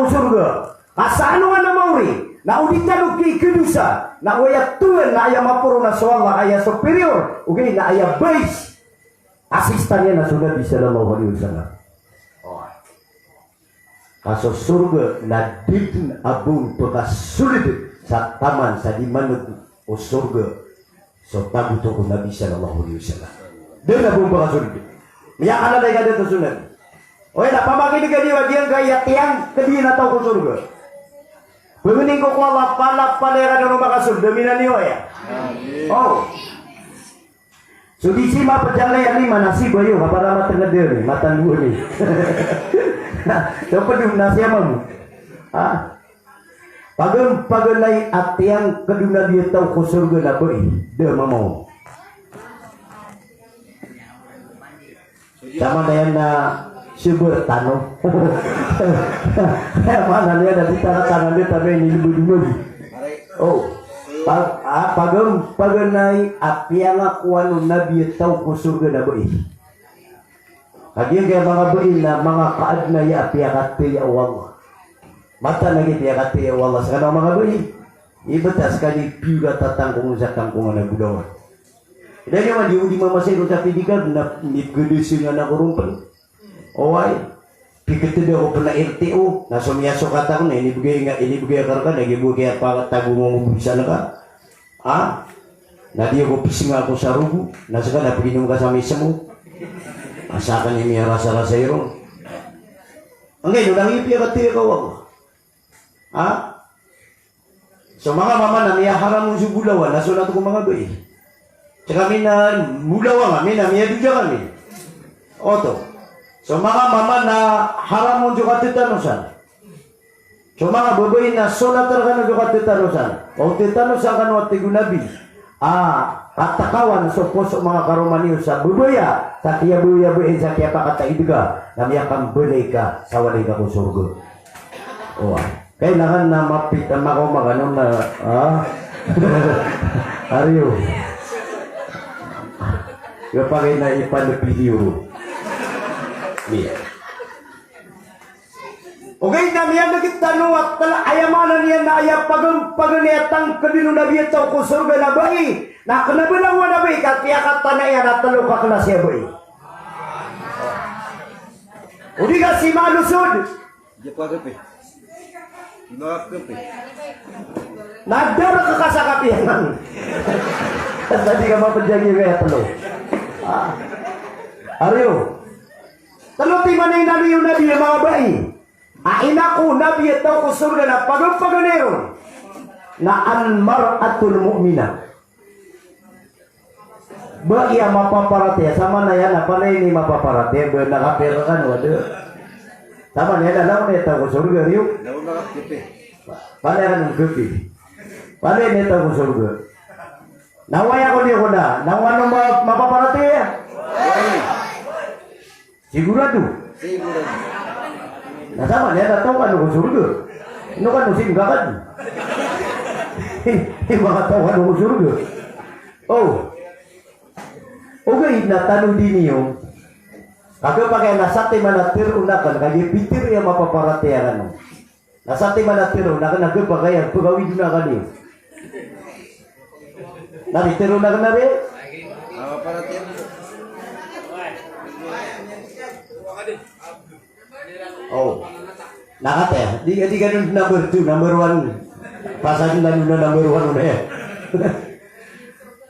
ko sorga. Ka sa alongan a maori, na o di tano kikidosa, na o aya tohan na aya maporo na so Allah, aya superior, ogaid na aya bais assistant iyan na so Nabi sallallahu alaihi wasallam. Ka so sorga na di dn a ba on pkasold sa taman sa di maneg o sorga so tagoto ko Nabi sallallahu alaihi wasallam. Da dn a ba on pkasold. Miyakalalay ka da to so Nabi. Oy, na pamakinega niyo a giyangkaya tiyangkd iyan a taw ko sorga. Pangnin ko ko Allah, palapalaya ka dn o makasold, aminan iyo aya. Amin. O. So di si mapajangay a lima na si bayo, ka para matenged iyan, matanduan iyan. Na, so ped on na si ama mo. Ha? Pagan, paganay a tiyangkd o Nabi a taw ko sorga na bai, da mama on. Samanaya na siber tano. Maana niyan na di tano tangan di tano ini lebih dulu. O, pa-, a, pagam-, paganay a piyangakowan o Nabi a taw ko sorga na bai. Kagiya manga bai na manga kaadna iyan a piyakataya o Allah. Mataan a giya piyakataya o Allah sekaniyan o manga bai. Ibt a sekaniyan i piyorat a tangkong sa tangkongan a bolawan. Ida niyo man di, o di mamasay ko sa pedicab na mipgdasing a na ko rompel. Oway. Piketeda ko pn a L T O, na so miyasokat ako na inibgay nga, inibgay ka rka, na giya bo kiyapatago mo mo bisan ka. Ha? Na di ako pisnga ako sa rogo, na seka na piginom ka sa mismo. Asa ka niyan miyarasarasa iron. Angkay, no, na ngipiya ka tiri ka wag. Ha? So manga mama na miyaharam on so bolawan, na so nato ko manga bai. Seka mi na bolawan kami, na miyadoda kami. Oto. So manga mama na haram on so katetanosan. So manga babay na solat rkano so katetanosan. O tetanosan kano a tig o Nabi. A, katekawan so poso o manga karoma niyo sa babay a, sa kiyabayabai, sa kiyapakataid ka, na miyakambalay ka sa walay ka ko sorga. Oway. Kailangan na mapit a makaoma kano na, ah. Ariyo. Kapakay na ipalepidiyo. Iya. Ogaid na miyaneg tano a tla, aya maana niyan na aya pagam-, paganay a tangkd o Nabi a taw ko sorga na bai, na kna ba langowan a bai ka piyakatana iyan a tlo ka klasi a bai. O di ka si malusod. Di pa kape. Di pa kape. Na da rka ka sa kape anan. Sa di ka mapajagi kaya tlo. Ah. Ariyo. Tlo timan a inaloy o Nabi a manga bai. A inako o Nabi a taw ko sorga na pagam-, paganay ron na al-mar'atul mu'minah. Bai a mapaparatiyaya, samanaya na palaya ini mapaparatiyaya, ba na kape rkano a da. Samanaya na langon i taw ko sorga, riyo. Palaya rkano kape. Palaya ini taw ko sorga. Na oway ako niyo ko na, na oway ano ma-, mapaparatiyaya. Sigurado. Sigurado. Na samanaya na taw kano ko sorga. Ino kano sii makakan. Di makataw kano ko sorga. O. Ogaid na tanodi niyo. Kagiya pakay na satiman a tharoon akn, kagiya pitharo iyan a mapaparatiyaya kano. Na satiman a tharoon akn, na khapakay a pkhawid on akn iyo. Na di tharoon akn na di? O. Na kataya, di, di ka dn number two, number one. Pasad na dn a number one on aya.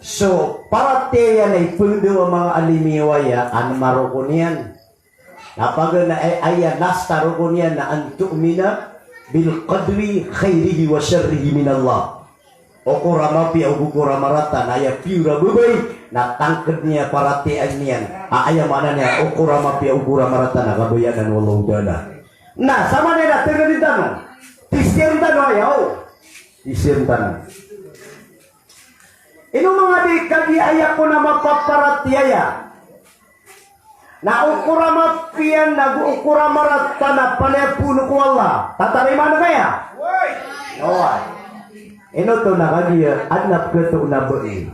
So, paratiyaya na ipngndaw a manga alim i aya, anma rokon iyan. Na paganay a aya last a rokon iyan na an tu'mina bil qadri khairihi wa sharrihi min Allah. Okor a mapiya ago okor a marata, na aya piyor a babay na tangkd niyan, paratiyayaan iyan. A aya maana niyan, okor a mapiya ago okor a marata na kabayaan o Allahu Ta'ala. Na samanaya na tngd tano. Tisiyan tano aya, o. Tisiyan tano. Ino manga di kagiya aya kon a mapaparatiyaya. Na okor a mapiya ago okor a marata na palaya phoon ko Allah, tatarimaan ka aya? Oway. Ino oto na kagiya adn a pkhato na bai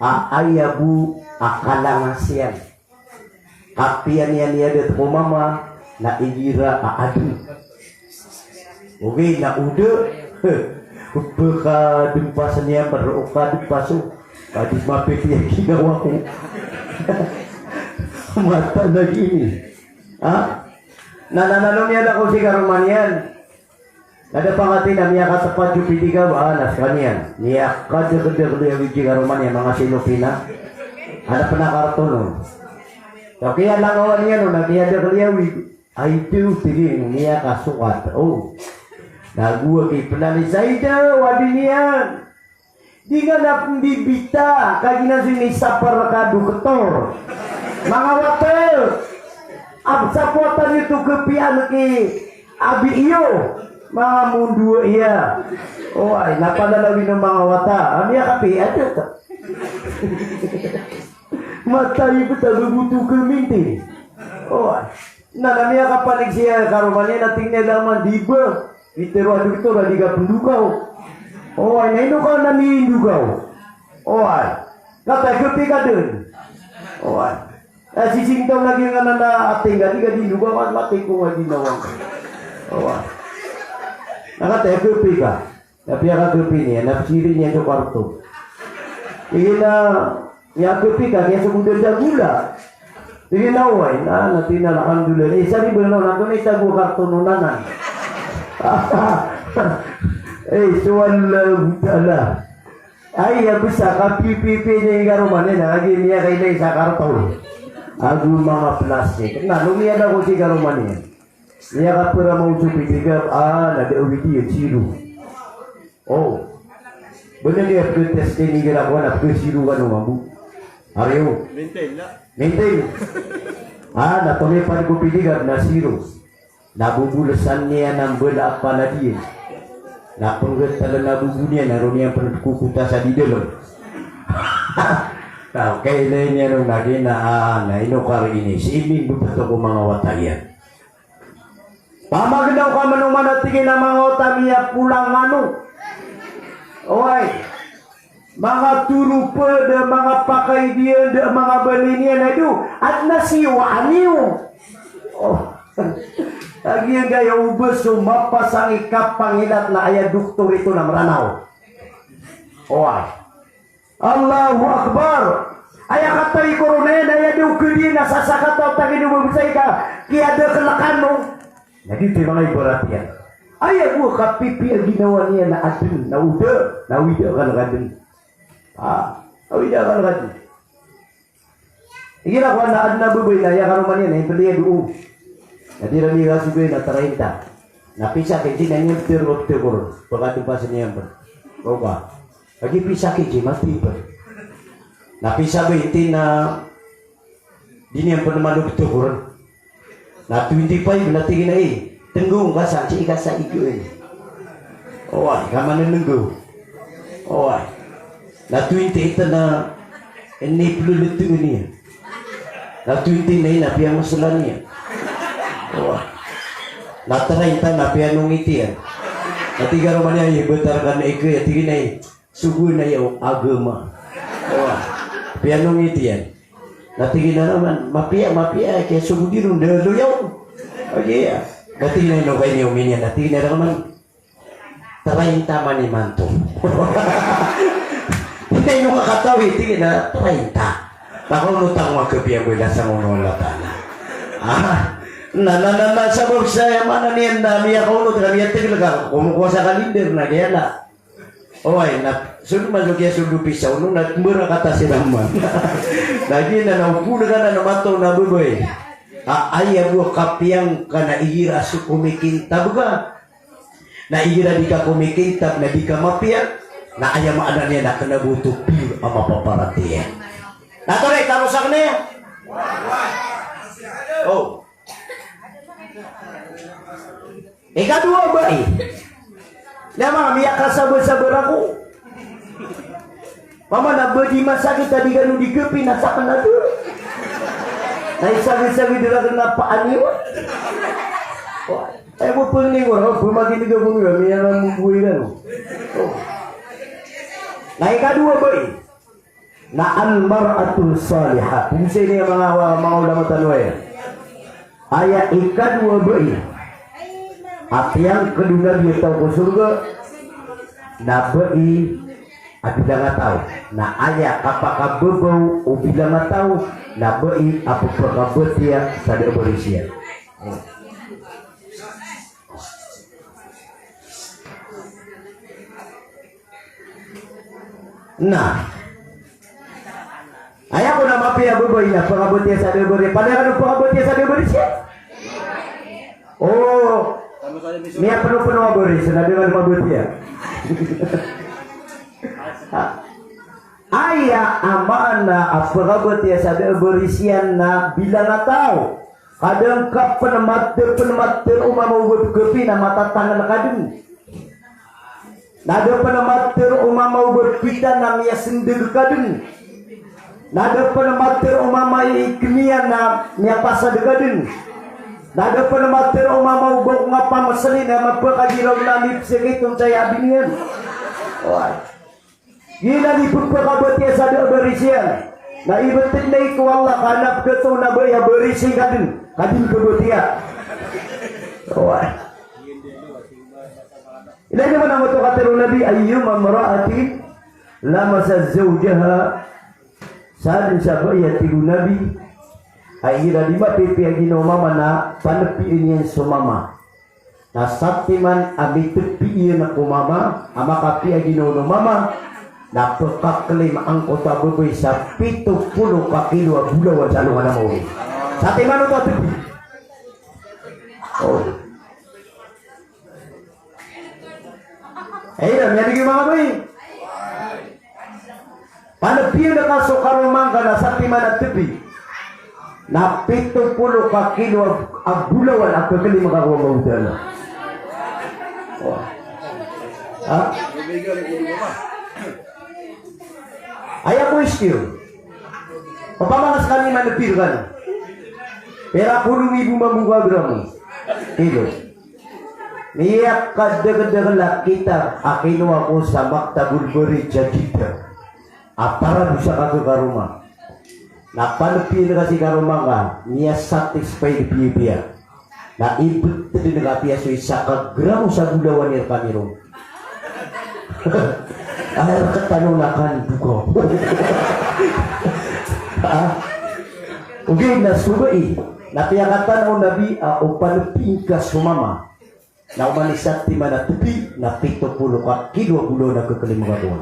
a aya bo a kalangasiyan. Kapiya niyan iyadat ko mama na igira a adn. Ogaid na o da, pkhadmpas iyan, pd o kadmpas o. Adi mapipiya ginawa ko. Mata lagi ini. Ha? Na, na, na, na, miyada ko si karoma niyan. Na da pangati na miyakatpat so pidiga, ba, na skaniyan. Miyakadakdakliyawi si karoma niyan, manga sinopina. Adn a pnakarton on. So kiyalangawan iyan on, na miyadakliyawi. Ay, do, tig iyan, miyakasokat. O. Na go a kipnali, Zaida, o adi niyan. Di nga na pmbibita, kagiya na so inisapar ka doktor. Manga wata, a, sapowatan iyo to khapiya ki abi iyo. Manga mondowa iya. Oway, na palalawi o manga wata. A miyakapiya, a, da. Matay btad a bo to khamintin. Oway. Na, na miyakapanik si karoma niyan, na tig iyan a man di ba. Pitharo a doktor a di ka pndokaw. Oway, na ino ka na mindokaw? Oway. Kataya khapi ka dn. Oway. A, sisingtaw lagi nga na, na ating ka, di ka di ndokaw, mat-, matay ko nga di nawang. Oway. Na kataya khapi ka. Na piyakakhapi niyan, na psiring iyan so karton. Tig iyan a, miyakhapi ka, kiyasogod sa gola. Tig iyan a, oway, na, na tig iyan a, alhamdulillah. Isa di ba na, na, na itago a karton on anan. Eh, so Allahu Ta'ala. Ay, aya bs a kapipipiya niyan i karoma niyan, na lagid iyan kailay sa karton. Ago manga plastik. Na, lomiyada ko si karoma niyan. Miyakaprama on so pidiga, a, na da a widi iyan, zero. O. Bnar iyan a pkhatest iyan igira kowan a pkha-zero kano mambo. Ari o. Maintain na. Maintain. A, na pamipad ko pidiga na zero. Na bobolsan iyan a mbala a palad iyan. Na pnggataln a bobo niyan, na roo niyan pn kokota sa di dalm. Na kailay niyan on a gina, a, na ino kari ini. Si Imin bo pto ko manga wata iyan. Pamagnaw ka manoman a tig iyan a manga wata miyapolang ano. Oway. Manga toropa, da manga pakay diyan, da manga balay niyan, ado. Adn a siwaan iyo. O. Lagid iyan gaya o ba so mapasang i kapangilat na aya doktor ito na Mranaw. Oway. Allahu Akbar. Aya katay ko ron, aya da o khadi na sasakataw, tagi do ba bsay ka kiyadakl kano. Na giyoto i manga ibarat iyan. Aya bo a kapipiya ginawa niyan na adn, na o da, na awida kano ka dn. A, awida kano ka dn. Igira kowan na adn a babay na aya karoma niyan na ipd iyan dn o. Na di iran igasogay na treinta. Na pisa ki di na niyan ptharoa pthakoron. Pkadmpas iyan pn. Oba. Lagid pisa ki di mati pn. Na pisa ba intin na di niyan pn malo pthakoron. Na twenty-five na tig iyan a, eh, tnggaw ngka san sii ka sa igo ini. Oway, ka manannggaw. Oway. Na twenty-eight na iniploltng iyan. Na twenty-nine na piyamslan iyan. Oway. Na treinta na piyanongit iyan. Na tig a roo man iyan, eh, btar ka na ika, tig iyan a, eh, sogoan aya o agama. Oway. Piyanongit iyan. Na tig iyan a roo man, mapiya, mapiya, kiyasogodi ron, da loyaw. Oke, ya. Na tig iyan a, ino ka ini omin iyan, na tig iyan a roo man, treinta man imanto. Ino ka katawi, tig iyan a, treinta. Na kaonot ako a kapiya bo i lasang o Allah Ta'ala. Ah, Na, na, na, na, sabap sa aya maana niyan na miyakaonot ka, miyategal ka, komokowa sa kalinder na giya na. Oway, na, so di man so kiyasold o pisaw, no, na mbarakat a siran man. Na giya na, na opod ka na, na mataw na babay. A, aya bo a kapiyang ka na igira so komikintab ka. Na igira di ka komikintab na di ka mapiya, na aya maana niyan na kena bo oto piyo a mapaparatiyaya. Na toray, taro sa kena. Oh. Ikadowa, bai. Na manga miyakasabar-sabar ako. Pamana ba di masakit a di kano di kapi na sakn a doro. Na isagad-sagad rakn a paan iyo. Ay, bo pn ni ko, bo makinig ako niyo, miyanan mo bo iran. Na ikadowa, bai. Na al-mar'atus salihah. Pn sa ini manga, manga ulama tano aya. Aya ikadowa, bai. A piyangkd o Nabi a taw ko sorga, na bai a bilang a taw. Na aya kapakababaw o bilang a taw, na bai a pphakabatiya sa da a barisiyan. Na aya ko na mapiya a babay na pphakabatiya sa da a bari, palaya kano pphakabatiya sa da a barisiyan. O, miyapnopno a baris na da kano mabatiya. Aya a maana a pphakabatiya sa da a barisiyan na bilang a taw. Kadn ka pn mat, pn matharo o mama o ba kapi na matatangan ka dn. Na da pn matharo o mama o ba pita na miyasndg ka dn. Na da pn matharo o mama i kmiyan na miyapasad ka dn. Na da pn matharo o mama o ba ko nga pamsli na mapakagiraw na mipsik i tontay a biniyan. Oway. Giyanan i pphakabatiya sa da a barisiyan. Na ibtad na i ko Allah ka na pkhato na bai a barisi ka dn, ka dn kabatiya. Oway. Ilay naman angkoto a katharo o Nabi, ayyuma imra'atin lamasat zawjaha. Sadn sa bai a tig o Nabi a igira di mapipiya ginawa o mama na panpiya niyan so mama. Na satiman a mitpi iyan ko mama, a makapiya ginawa o mama, na pkhaklaim angkoto a babay sa pito polo ka kilo a bolawan sa alongan a maori. Satiman oto a tpi. O. Aya, miyabgi manga babay. Panpiya ngka so karoma ngka na satiman a tpi na pito polo ka kilo a, a bolawan a khaklaim ngka ko Allahu Ta'ala. Oway. Ha? Aya ko istiyo. Opama ka skaniyan manpi rkano. Pira polo nggibo mambo ka gramo. Kilo. Miyakadakdakl a kitab a kinowa ko sa Maktabul Bari Jadid a para bo sa kakakaroma. Na panpiya ngka si karoma ngka, miya-satisfied piyapiya. Na ibtad ngka piya so isa ka gramo sa bolawan i rkami ron. Aya rktano na kan duka. Ha? Ogaid na so bai, na piyakatana o Nabi a o panpiya ngka so mama. Na oman i satiman a tpi na pito polo ka kilo a bolawan a khaklaim ngka ko.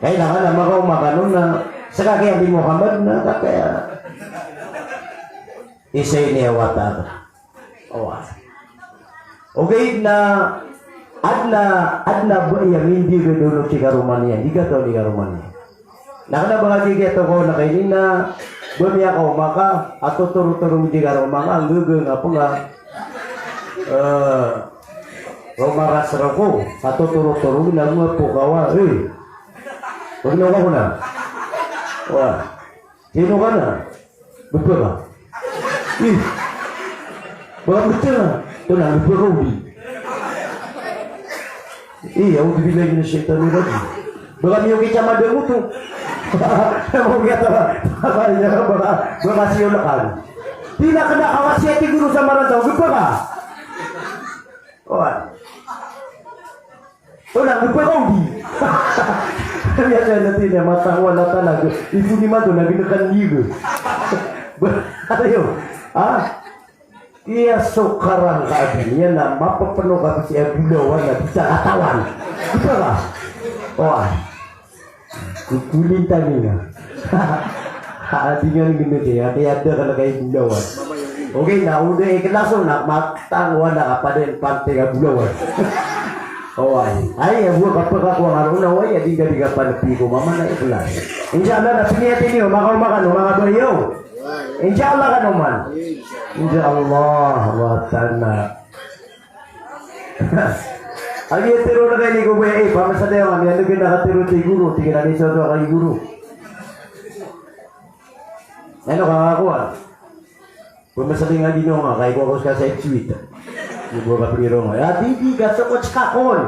Kailangan a makaoma kano na ska ki Abi Muhammad na kakaya. Isa ini a wata. Oway. Ogaid na adn a, adn a bai a mindiyaga dn o tig a karoma niyan, di kataw di karoma niyan. Na kna ba ka di kiyatokaw na kaini na ba miyakaoma ka a totorotoro di karoma ngka, nggaga ngka pn ka. Eh, roma ras roko a totorotoro na ngka pn ka wa, eh. Ba kna ka kona. Wa. Sino ka na? Bba ka? Ih. Baka btad ka. Tonaa, bba ka odi. Ih, a'udhu billahi minash shaitanir rajim. Baka miyoki sa madam oto. Baka, baka siyo na ka. Di na kna ka wasiyat i goro sa maranta, bba ka. Oway. Tonaa, bba ka odi. Kaya kaya natin ya, matawa na talaga. Ibu ni mato na ginakan niyo. Ba, ano yun? Ha? Iya so karangka a di niyan na mapapeno ka sii a bolawan na di sa katawan. Di ba ka? Oway. Kukulintan iyan. Ha, di niyan ginawa, kaya, kaya da ka na kay bolawan. Okay, na o da ikhlas on na matang wala ka pa din panting a bolawan. Oway. Ay, a bo a kapakakowa nga ron na, oway, a di ka, di ka panapi ko mama na ikhlas. Insha Allah, na piniyatin iyo, makaoma kano, manga bayaw. Insha Allah kano man. Insha Allah, wata na. Agi a tero na kay ni ko ba, eh, pamasa tayo nga, miyan na kay nakatero ti guru, tig iyan a ni sa to kay guru. Ano ka nga ko, ah? Pamasa tayo nga di no nga, kay ko ako sa side suite. Di bo ka pagiro nga. Ya, di, di, ka so ko tsaka kon.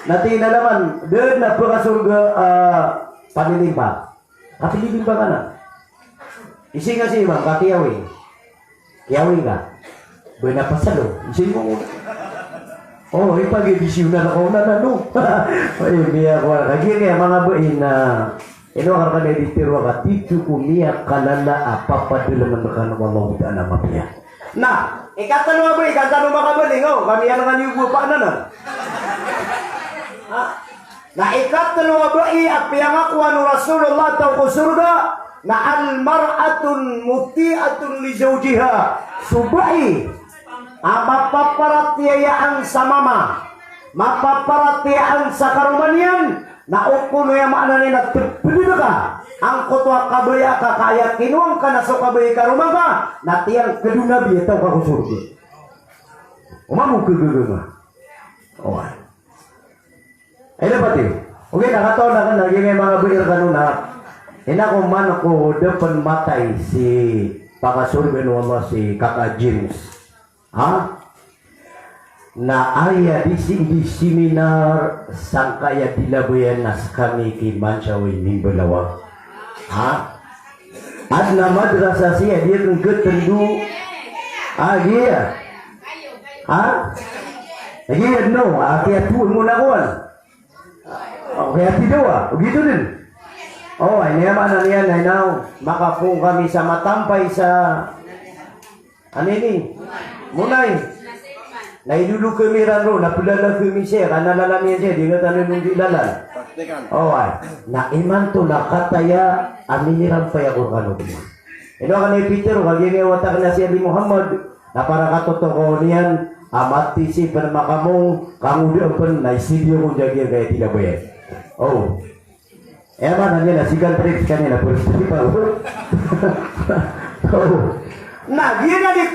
Na tig iyan a laman, dn a pakasorga, ah, panilimpa. Kapilibing ba ka na? Isi nga si Imam, ka kiyawing. Kiyawing ka. Ba na pasalo. Isi mo. Oh, ipag-edisyon na ako na, na, no? Ay, miya ko, kagiya kaya manga ba ina. Ino ka rkano di tiro ka, tito ko miya kalala a papadalaman rkano o Allahu Ta'ala mapiya. Na, ikatlo a ba, ikatlo makabaling, oh, kami yan nga niyo buwa pa na na. Ha? Na ikatlo a bai a piyangakowan o Rasulullah a taw ko sorga, na al-mar'atul muti'atul li zawjiha. So bai a mapaparatiyayaan sa mama, mapaparatiyayaan sa karoma niyan, na o kono aya maana niyan na tpdka angkoto a kabaya ka, ka aya kinowa ngka na so kabaya i karoma ka, na tiyangkd o Nabi a taw ka ko sorga. Oman o kagagama. Oway. Ay, dapat iyo. Okay, na katawan akn na giya manga bai rkano na. Ina ko man ko da pn matay si pakasorga o Allah si Kaka James. Ha? Na aya di si, di seminar sangkaya di labayan na skami ki Mansaw i Mimbalawa. Ha? Adn a madrasa siya di akn gtndo. Ah, giya. Ha? Giya no, ah, kiyatoon mo na kowan. Okay, ati dawa, o giyoto dn. Oh, ay niya maana niyan, ay naw, makapoon kami sa Matampay sa, ano ini? Monay. Na ilolog kami ran ron, na plala kami siya, ka na lalan iyan siya, di nga tano nung di lalan. Oh, ay. Na imanto na kataya a minirampay ako rkano. Ino ka na i Peter, kagiya nga wata akn a si Ali Muhammad, na para katotokaw niyan a mati si pn makamong, kangodaan pn na isidiyo ko jagiya kaya tida bayan. Oh. Aya maana niyan na second trip skaniyan na pwede pa. Oh. Na giyanan i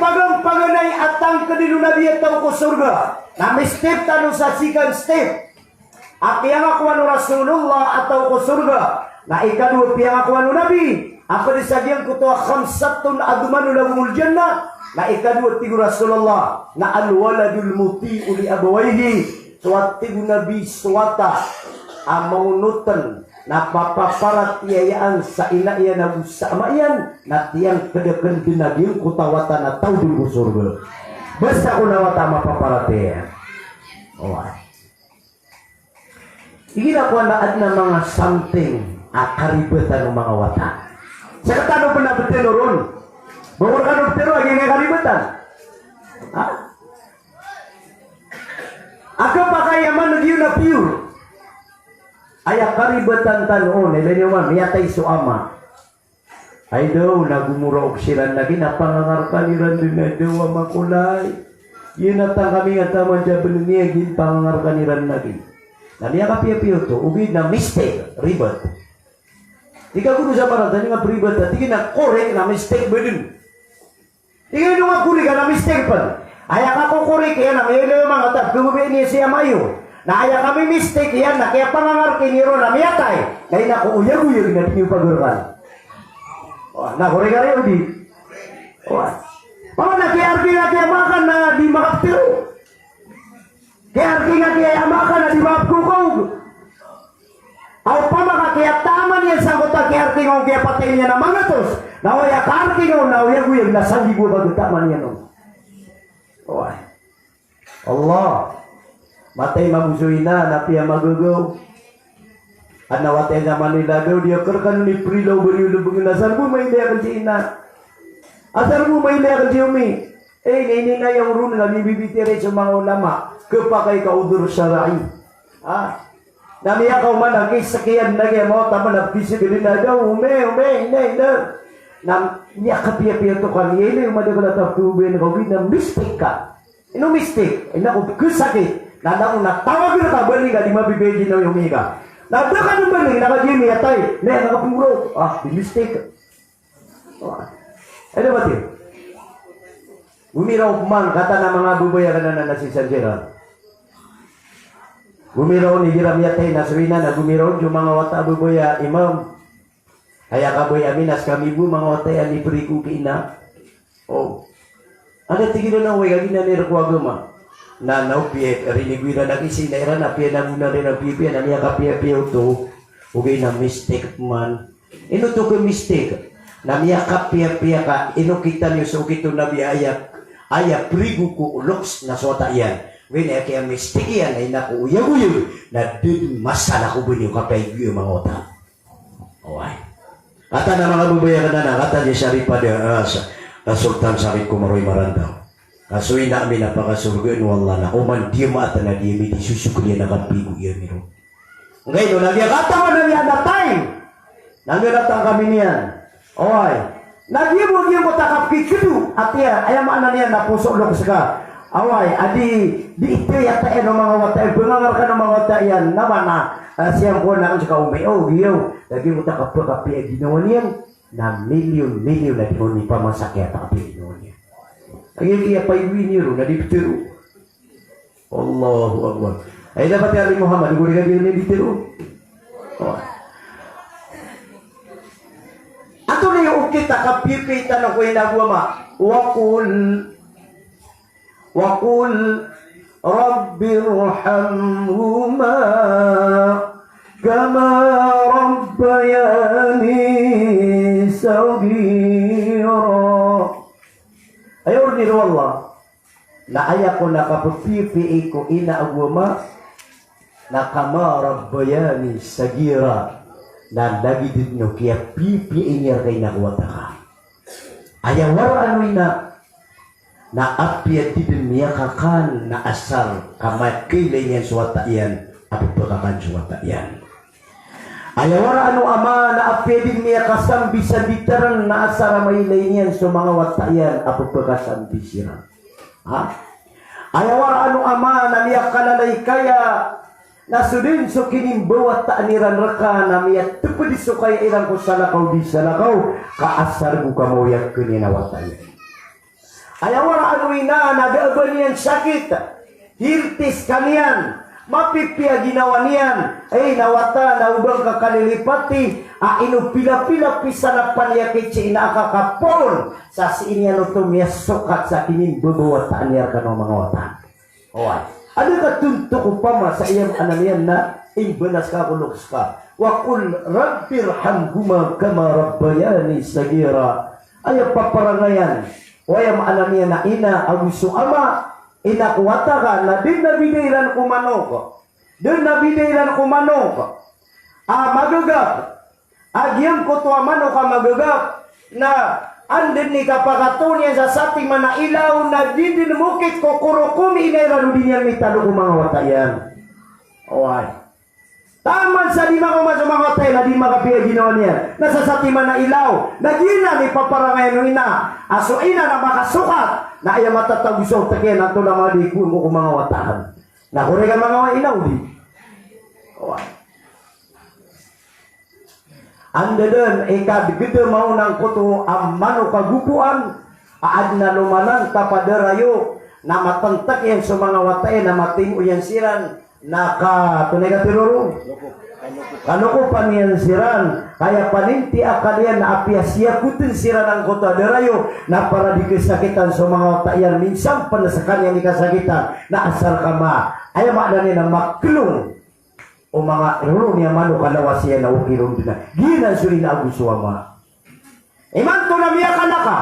paganay a tangkd o Nabi a taw ko sorga. Na mistep tano sa second step. A piyangakowan o Rasulullah a taw ko sorga, na ikadowa piyangakowan o Nabi a pd sa giyangkoto a khamsatun admanu lahumul jannah, na ikadowa tig o Rasulullah na al-waladul muti'u li abawayhi, so a tig o Nabi so wata a maonotn na papaparatiyayaan sa ina iyan ago sa ama iyan, na tiyangkd akn dn a giyangkoto a wata na taw dn ko sorga. Basta ko na wata a mapaparatiyaya. Oway. Igira ko na adn a manga something a karibatan o manga wata. Sktano pn a btn o ron. Ba ko rkano btn o ron a giya karibatan. Ha? A kapakay a man giyo na pure. Aya karibatan tano on, ilay niyo man, miyatay so ama. Ay daw, na gomora ok siran lagi, na pangangarkan iran dn a daw a makolay. Iyan a tangkami nga taman sa bnn iyan, gin pangangarkan iran lagi. Na miyakapiyapiya oto, ogaid na mistake, ribat. Di ka gomora sa parantan nga ribat, di ka na correct na mistake ba dn. Ino nga correct ka na mistake pn. Aya ka ko-correct iyan na miyailay o manga tap, khababayaan iyan si ama iyo. Na aya ka mi-mistake iyan na kiyapangangarki niyo ron na miyatay. Na ino ko oyagoyag na di niyo pagarkan. Wah, na correct ka ron di. Wah. Paman na kiyarki na kiyamakan na di makaptiro. Kiyarki nga kiyamakan na di mapkokog. Aw pama ka kiyataman iyan sangkoto a kiyarki nga on kiyapatay niyan a mangatos. Na aya karki nga on na oyagoyag na sanggibo a pagtaman iyan on. Oway. Allah. Matay mambo so ina na piyamagagaw. Adn a wata iyan sa Manila daw, di akn rkano ni prilaw ba niyo lbngn, asar bo mailay akn si ina. Asar bo mailay akn si omi. Eh, ini, ini na aya oron a mibibitiyarai so manga ulama, khapakay ka udhur shar'i. Ah. Na miyakaoma na kisekiyan na giya mawata man a pisigelin na daw, ome, ome, ina, ina. Na miyakapiyapiya oto ka, ina, ina, ina, madakl a taw, ogaid na mistake ka. Ino mistake? Ina ko khasakit. Na langon a tawag iran ka, bali ka, di mapipiya ginawa iyo mika. Na da ka di bali, na kagiya miyatay. Na, na kapngoro. Ah, di mistake. Ay, da ba tiyo? Gomiraw pman, kataan a manga babay a kna na, na si Sanjera. Gomiraw igira miyatay na so ina na gomiraw so manga wata a babay a imam. Aya kabaya ami na skami bo manga wata iyan i prigo ki ina. O. Anda tig iran a oway ka giyanan i rk o agama. Na, na opiya, rinig o iran a kisi na iran a piyanangonan iran a piyapiya na miyakapiyapiya oto. Ogaid na mistake pman. Ino oto ka mistake? Na miyakapiyapiya ka, ino kita niyo so okit o Nabi a aya, aya prigo ko loks na so wata iyan. Ogaid na aya kiya mistake iyan, na ina ko oyagoyag, na da dn masala ko ba niyo kapiyagoyag o manga wata. Oway. Kataan a manga babay a kna na, kataan i Sharifah da, ah, sa, ah, Sultan Sakit ko Maroy Marantaw. Ka so ina ami na pakasorgaan o Allah na oman di mataan a di ami di sosokl iyan a kapigo iyan iron. Nggaino na giya katawan ami a na time. Na giya na tangkami niyan. Oway. Na giya bo giya ko takap ki kedo. Atiya, aya maana niyan na poso loks ka. Oway, a di, di ito yata iyan o manga wata iyan, bangangar ka o manga wata iyan, na mana, ah, siyangkowan akn ska omi, o, giya, lagid o takapakapiya ginawa niyan, na milyon-milyon a di on ipamasa kiya takapaginawa niyan. Lagid iya paiwin iyo ron, na di ptero. Allahu Akbar. Ay, dapat ya Muhammad, guri ka di on di ptero. O. Antonaa i okit a kapipiya tano ko ina ago ama? Wa qul Wa qul rabbirhamhuma kama rabbayani saghira. Aya oron iyan o Allah, na aya kon a kapphiyapiya ko ina ago ama, na kama rabbayani saghira, na lagid o kiyapipiya iyan rka ina ko wata ka. Aya waraan o ina na apiya di dn miyakakan na asar ka makailay niyan so wata iyan a pphakakan so wata iyan. Aya waraan o ama na apiya di dn miyakasambi sa bitaran na asar a mailay niyan so manga wata iyan a pphakasambi siran. Ha? Aya waraan o ama na miyakalalay kaya na so dn so kinimbawataan iran rka na miyatpd so kaya iran ko salakaw di salakaw, ka asar bo ka maoyag kn iyan a wata iyan. Aya waraan o ina na da a ba niyan sakit, hirtis ka niyan, mapipiya ginawa niyan, ay na wata na o ba ngka kalilipati a ino pilapila pisan a paniyakit si ina a kakapoon, sa sii niyan oto miyasokat sa kinimbabawataan iyan rkano a manga wata. Oway. Adn ka tontok opama sa aya maana niyan na imbalas ka ko loks ka. Wa qul rabbirhamhuma kama rabbayani saghira. Aya paparangayan o aya maana niyan na ina ago so ama, ina ko wata ka na dn a bida iran ko manok. Dn a bida iran ko manok a magagap. A giyangkoto a manok a magagap na anda dn i kapakatoon iyan sa satiman a ilaw na di dn mokit ko korokom i ina iran o di niyan mitado ko manga wata iyan. Oway. Taman sa di makaoma so manga wata iyan na di makapiya ginawa niyan. Na sa satiman a ilaw na giyanan i paparangayan o ina a so ina na makasokat na aya matatago sa otak iyan na antonaa man i kowa ko manga wata akn. Na korek a manga ina o di. Oway. Anda dn i kadgd a maona angkoto a manok a gogoan a adn a lomanan ka pa darayo na matntk iyan so manga wata iyan na matimo iyan siran na ka, antonaa i katharo ron? Kanokopan iyan siran, ka aya paninti a akal iyan na apiya siyakotn siran angkoto a darayo na para di kasakitan so manga wata iyan, minsan pn skaniyan i kasakitan na asar ka ma, aya maana niyan na maklong o manga roro niyan a manok a lawas iyan a okit ron dn a giyanan so ina ago so ama. Imanto na miyakalaka,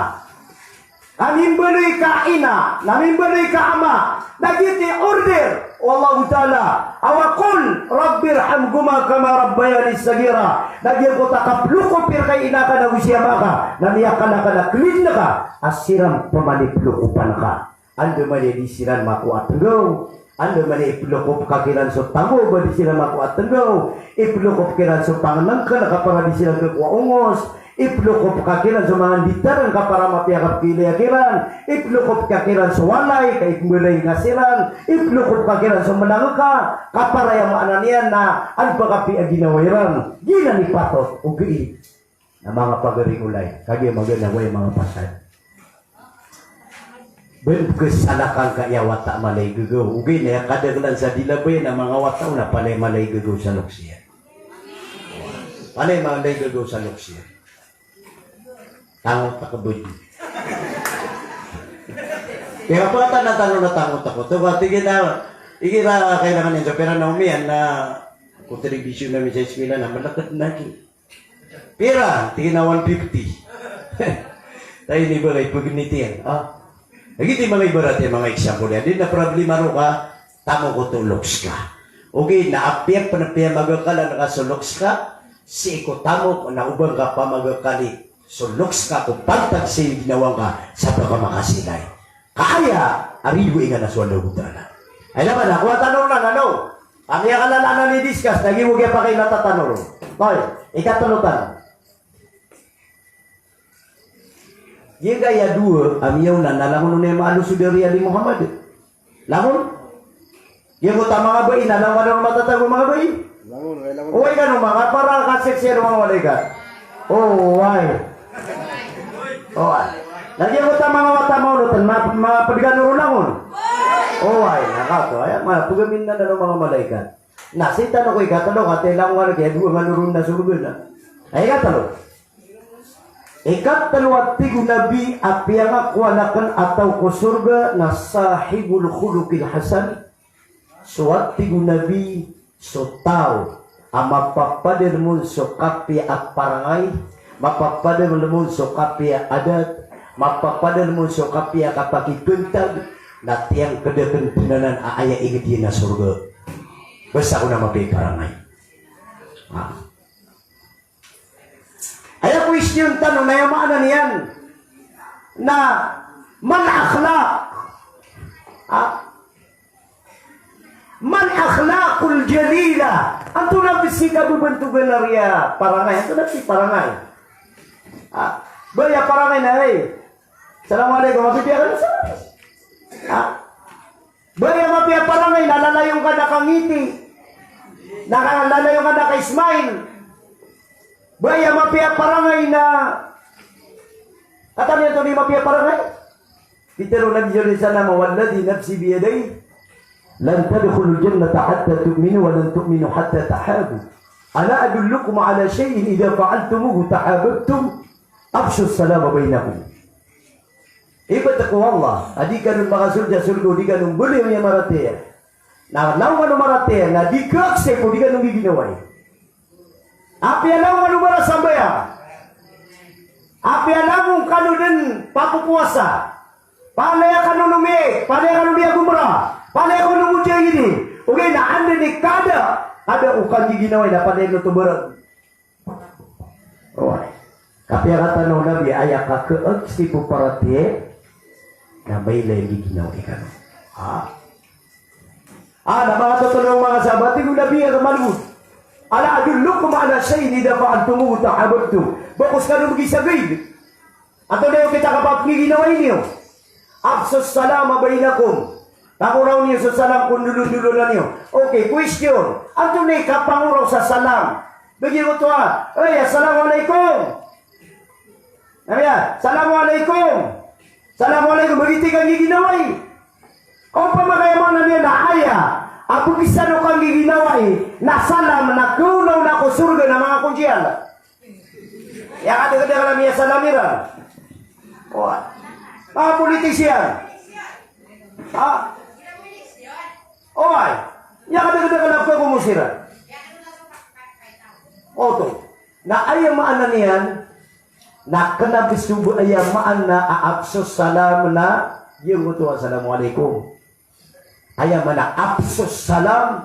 na mimbaloy ka ina, na mimbaloy ka ama, na giyoto i order o Allahu Ta'ala Aw qul rabbirhamhuma kama rabbayani saghira. Na giyangkoto a kaplokop iran ka ina ka nago si ama ka, na miyakala ka na klidn ka a siran pman i plokopan ka. Andamanaya di siran makowa a tnggaw, andamanaya i plokop ka kiran so tamok a ba di siran makowa a tnggaw, i plokop kiran so pangnngkn ka para di siran khakowa a ongos, i plokop ka kiran so manga nditarn ka para mapiya a kapkhailaya kiran, i plokop ka kiran so walay ka ipmbaloy ka siran, i plokop ka kiran so mlang ka, ka para aya maana niyan na an ba kapiya a ginawa iran. Giyanan i patot, ogaid na manga pagari o lay, kagiya magana o aya manga pasad. Bn, pkhasalakan ka aya wata a mala i gagaw. Ogaid na aya kadaklan sa dila bayan a manga wata on na palaya mala i gagaw sa loks iyan. Palaya mala i gagaw sa loks iyan. Tangot ako bn. Kaya patan a tano na tangot ako. Oto ba, tig iyan a, igira kailangan iyan sa pira na omiyan na kontribusyon ami sa eskwela na malakad na ki. Pira? Tig iyan a one fifty. Taw ini ba kay pagnitin. Ah. Lagid i manga ibarat iyan, manga example iyan. Di na problema roo ka tamok oto loks ka. Ogaid na apiya pn a piyamagakalan ka so loks ka, sii ko tamok na oba ngka pamagakali so loks ka ko pantag sii ginawa ngka sa ba ka makasilay. Ka aya a ridoay ngka na so Allahu Ta'ala. Ay, laban na, kowa tano ron, ano? Kami a kalalanan i discuss, lagid o giya pakailata tano ron. Toy, ikatlo tano. Giyangkaya dowa a miyaona na langon o niyan maalo so dari Ali Muhammad. Langon? Giyangkoto a manga bai na langon o matatago a manga bai. Langon, ay, langon. Oway kano manga para ka seksiyan o manga malaikat. Oway. Oway. Na giyangkoto a manga wata a maolot, ma-, mapd kano ron langon. Oway, na kato, aya, ma-, pagamin na o manga malaikat. Na sii tano ko ikatlo, katii langon kano, kaya dowa ngka ron na sorga na. Ay, ikatlo. Ikatlo a tig o Nabi a piyangakowa akn a taw ko sorga na sahibul khuluqil hasan. So, a tig o Nabi, so taw a mapapadalm on so kapiya a parangay, mapapadalm on so kapiya a adat, mapapadalm on so kapiya a kapakipntag, na tiyangkd akn dn anan a aya ingd iyan a sorga. Basta kon a mapiya i parangay. Ah. Aya question tano na aya maana niyan na mal akhlaq. Ha? Mal akhlaqul jalila. Antonaa bs i kababantogan a riya parangay? Antonaa bs i parangay? Ha? Ba aya parangay na, hey, assalamu alaikum, mapipiya ka na sa? Ha? Ba aya mapiya parangay na lalayon ka na kangiti, na ka-, lalayon ka na ka-smile? Ba aya mapiya parangay na, katawan niyo antonaa i mapiya parangay? Pitharo o Nabi sallallahu alaihi wasallam, "Walladhi nafsi biyadayhi, lan tadkhulul jannata hatta tu'minu wa lan tu'minu hatta tahabu. Ala adullukum ala shay'in idha fa'altumuhu tahabbtum? Afshus salama bainakum." Ibt ko Allah a di kano makasold sa sorga o di kano mbaloy a miyamaratiyaya. Na langon kano maratiyaya na di khaksip o di kano nggiginawai. Apiya langon kano marasambayang, apiya langon kano dn papopowasa, palaya kano miyaik, palaya kano miyagomra, palaya kano mujahidin, ogaid na anda i kada, kada o kanggiginawai na palaya kano oto barang. Oway. Kapiya katharo o Nabi a aya kakhaksip o paratiyaya na mailay a nggiginawai kano. Ha? Ah, na manga totono, manga sahabat, tig o Nabi a malbod, "Ala adullukum ala shay'in idha fa'altumuhu tahabbtum?" Ba ko skano bgi sa gaib? Antonaa i okit a kapnggiginawai niyo? "Afshus salama bainakum." Pangoraw niyo so salam ko ndolondolonan iyo. Okay, question. Antonaa i kapangoraw sa salam? Bgi oto a, "Ay, assalamu alaikum." Aya, "Assalamu alaikum. Assalamu alaikum." Bgi ti kanggiginawai. Opama ka aya maana niyan na aya a bgi san o kanggiginawai na salam na khaonaona ko sorga na manga konjiyal. Aya kadakadakl a miyasalam iran. Oway. Manga politician. Ha? Oway. Aya kadakadakl a pkhakomos iran. Oto. Na aya maana niyan na kna bs o ba aya maana a afshus salam na giyangkoto a assalamu alaikum. Aya maana a afshus salam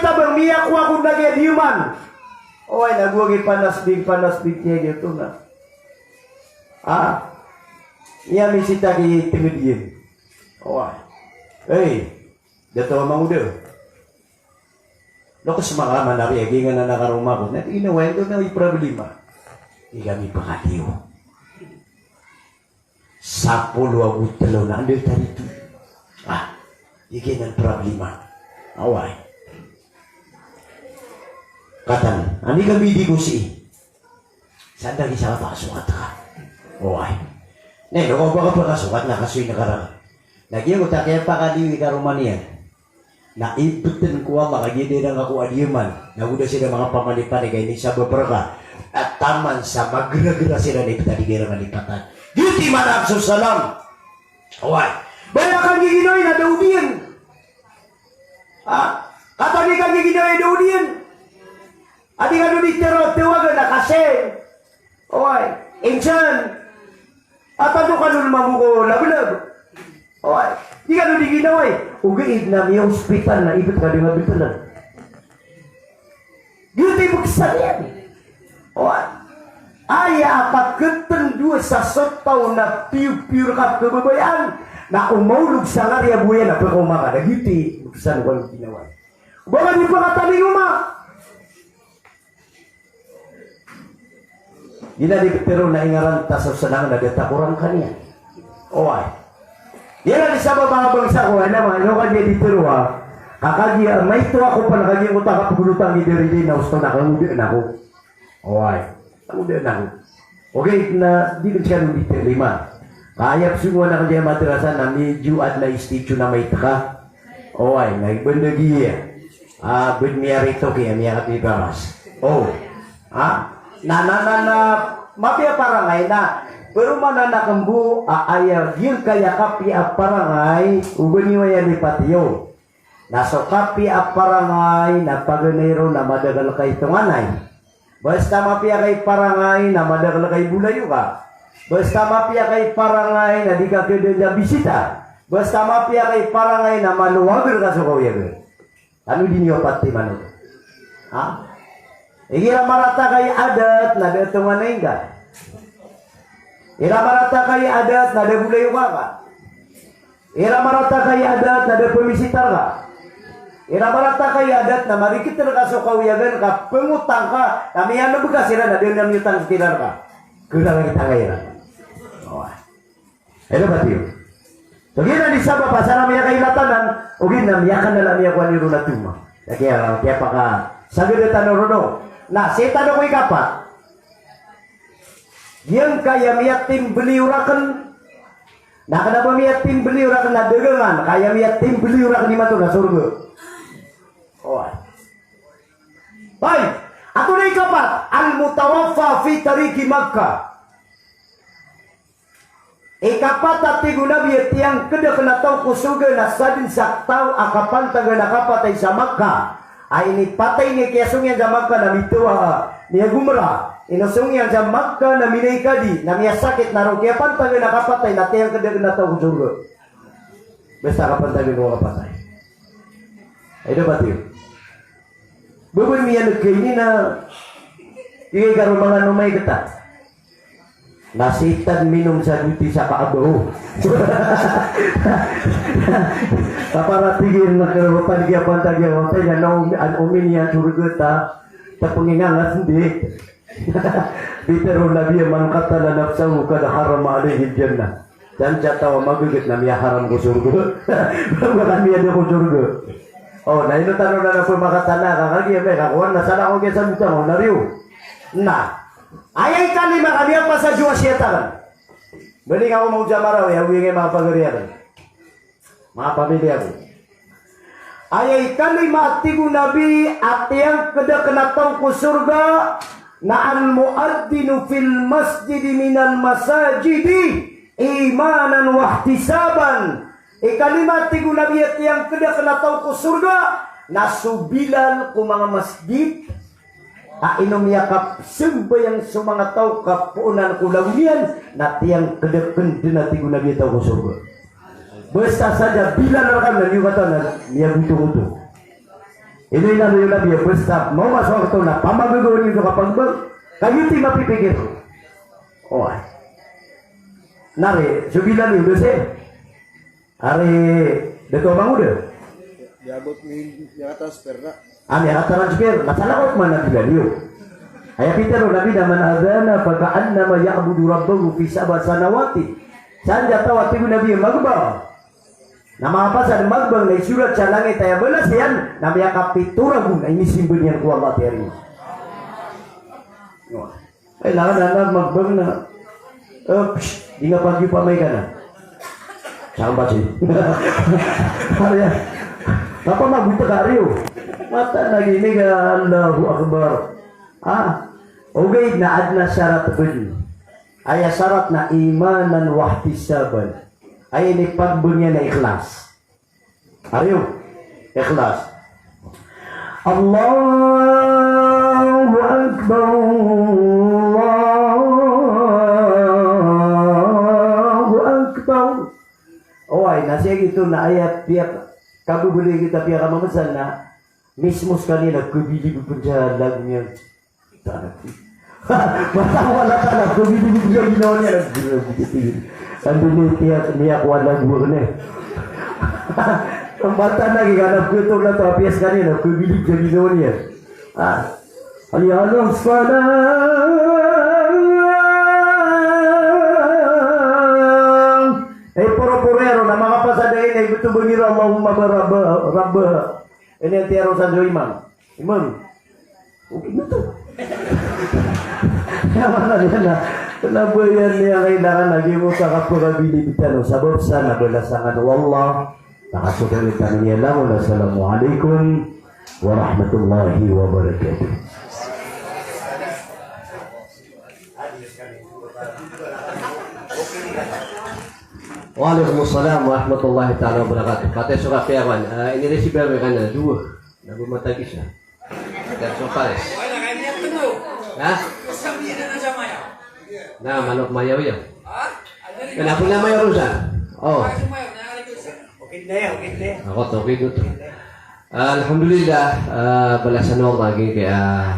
tabang, miyakowa ko na giya diyaman. Oway, na go a giya panasbing, panasbing kiya giyoto na. Ah, iya misita ki tenged iyan. Oway. Hey, dato a mangoda. Loks makaman a riya, giyanan a karoma ko. Na di na, oway, ino na i problema. Di kami pakatiyo. Sapolo ago telo na anda tari to. Ah, di giyanan problema. Oway. Katan, andi kami di ko sii. Sa anda gisa ka pakasokat ka. Oway. Na ino ka ba ka pakasokat na kasoy na karaka. Na giya ko takiya pakadiwi karoma niyan. Na ibeten ko Allah ka giya da iran ka ko adiyaman. Na go da siran makapamanipani ka inisabap rka. Na taman sa magragera siran na ibet a di ka iran kalipatan. Giyoto i maana a so salam. Oway. Baya ka nggiginawai na da odiyan. Ha? Katan i ka nggiginawai da odiyan. A di kano di tero, tewagan a kasen. Oway, insan. Atado kano mambo ko lablab. Oway, di kano di ginawai. Ogaid na miya-hospital na ibet ka di nga bitelan. Giyoto i bksan iyan. Oway. Aya a paketen dowa sa sotaw na piyo-piyo rka kababayaan. Na o maolog sa ngari a bowaya na pekaoma ka. Na giyoto i bksan o kano ginawai. Ba ka di pakatalingoma. Ina di petero na ingaran ta so senang na da takoran kaniyan. Oway. Ina di sabap a bangsa ko, ina ma, ino ka di petero a. Ka kagiya, maito ako pan kagiya ko ta kapegolotan di dari di na osto na kangodaan ako. Oway. Kangodaan ako. Okay, na di ko siya di terima. Kaya pesungo na kagiya madrasa na medyo adn a statue na maito ka. Oway, na iba na giya. Ah, bed miyarito ki, ah, miyakatibaras. Oh. Ha? Na, na, na, na, mapiya parangay na. Pero mananakembo, ah, aya, giyangkaya kapiya parangay, o ba niyo aya lipatiyo. Na so kapiya parangay, na paganay ron, na madakel ka i tonganay. Basta mapiya ka i parangay na madakel ka i bolayoka. Basta mapiya ka i parangay na di ka keden a bisita. Basta mapiya ka i parangay na malowager ka so kawiyagen. Tano di niyo pati manoto. Ha? Igira marata ka i adat na da tonganay ngka. Igira marata ka i adat na da bolayoka ka. Igira marata ka i adat na da pemisitar ka. Igira marata ka i adat na marikit rka so kawiyagan ka pengotang ka, na miyaneb ka siran na da na miyotang siran rka. Kena kita ka iran. Oway. Ino ba tiyo? So giyanan i sabap a sa na miyakailatanan, ogaid na miyakanala miyakowa niyo ron a toma. Sa kiya, kiyapakasagad tano ron. Na, sii tano ko ikapat. Giyangkaya miyatimbeliyo raken. Na kena ba miyatimbeliyo raken na dagangan, kaya miyatimbeliyo raken imanto na sorga. Oway. Hay! Antonaa i ikapat? Al-mutawaffa fi tariqi Makkah. Ikapat a tig o Nabi a tiyangkd akn a taw ko sorga na sadn sa taw a kapantagan a kapatay sa Makkah. A inipatay niyan, kiyasong iyan sa Makkah na mitawa, miyag-umrah. Inosong iyan sa Makkah na minaikadi, na miyasakit, na roo kiyapantagan a kapatay na tiyangkd akn a taw ko sorga. Basta kapantagan o kapatay. Ay, dapat iyan. Ba bo miyaneg ka ini na, tig ka roo, manga nomay kata. Na sitad minom sa doti sa kaaba o. Kapara tig iyan na karapatan kiyapantagan a kapatay na, na om-, an omin iyan sorga ta, ta pnginganga sndi. Pitharo o Nabi a, "Man qatala nafsahu qad harrama alayhil jannah." San sa taw a magagat na miyaharam ko sorga. Ba ka miyada ko sorga. O, na ino tano na na pmakatana ka, kagiya ba ka kowan na salakaw kiya sa botang, o, na riyo. Na. Aya ikalima ka miyapasad o wasiyat akn. Bali ka ko mawjud sa Marawi, awi nga mapagari akn. Manga pamilya ko. Aya ikalima a tig o Nabi a tiyangkd akn a taw ko sorga na al-mu'adhdhinu fil masjidi minal masajidi imanan wahtisaban. Ikalima a tig o Nabi a tiyangkd akn a taw ko sorga na so bilal ko manga masjid. A ino miyakapsambayang so manga taw ka poon anan ko law niyan, na tiyangkd akn dn a tig o Nabi a taw ko sorga. Basta sadn a bilal rkano na niyo kataw na miyagoto-goto. Ino inaloy o Nabi a basta maoma so wakto na pamagagawa niyo so kapagmbang, kagiya di mapipikir. Oway. Na ri, so bilal iyo dn sii. Ari, dato a mangoda. Di abot ni, di atas, pera. Ami, atas, pera. Masalah ko mana bilal iyo. Aya pitharo o Nabi na, "Man adhana fa ka'annama ya'budu rabbahu fi sab'i samawati." San sa taw a tig o Nabi a magbang. Na mapasad a magbang na isorat sa langit aya balas iyan, na miyakapito ragon a inisimba niyan ko Allah tiyari. Ay, langon anan magbang na, eh, psh, di nga pagyo pamay ka na. Saan ba si? Arya, apa mabuta ka, Aryo? Mata na gini ka, Allahu Akbar. Ah, ogaid na adn a sarat bn. Aya sarat na imanan wahtisaban. Aya inipagbn iyan na ikhlas. Aryo, ikhlas. Allahu Akbar, Allahu Akbar. Oway, na sii giyoto na aya piyakababaloy kita, piyakamamasa na mismo skaniyan na kabilib pn sa lago niyan. Mata ko Allah Ta'ala, kabilib sa ginawa niyan. Andi ni tiyak niya ko Allah buwag niya. Ang bata na, giganap ko ito na to, apiyas ka niya, kabilib sa ginawa niyan. Ah. Hayya ala salah. Eh, poro-poro iro na makapasad a ini, ibt o ba ngiro Allahumma ba rabba, rabba. Ini ang tiyaro sa Imam. Imam, okay na to. Aya maana niyan na, kna ba iyan a kailangan a giyoto a kapakabilib tano, sabap sa na balasan kano o Allah. Na kasokalit tano niyan langon. Assalamu alaikum warahmatullahi wabarakatuh. Wa alaikum salam warahmatullahi ta'ala wabarakatuh. Pati so kapiya ko an, ah, ini resibi ami kan dowa. Na ba matag isa. Pati so pares. Ha? Na, manok mayaw iyan. Kna ba na mayaw ron san? O. Ako, okay oto. Alhamdulillah, ah, balasan o Allah giyangkaya, ah,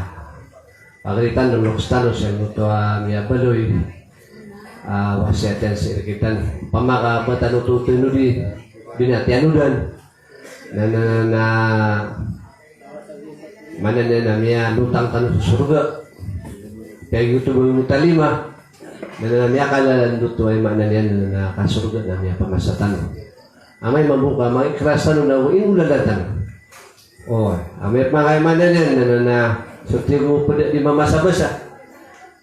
pagari tano, loks tano sa giyoto a miyabaloy, ah, wasiyat iyan sii rktano. Opama ka ba tano oto tinodi, di na tiyanodan. Na, na, na, na, maana niyan na miyalotang tano sa sorga. Kaya giyoto ba mitalima. Na, na, na, miyakalalan oto, aya maana niyan na, na, na kasorga na miyapamasa tano. Amay mambo ka, amay ikhlas tano na, o, ingolala tano. O, amay pman ka, aya maana niyan na, na, na, so tig o pd a di mamasa-basa.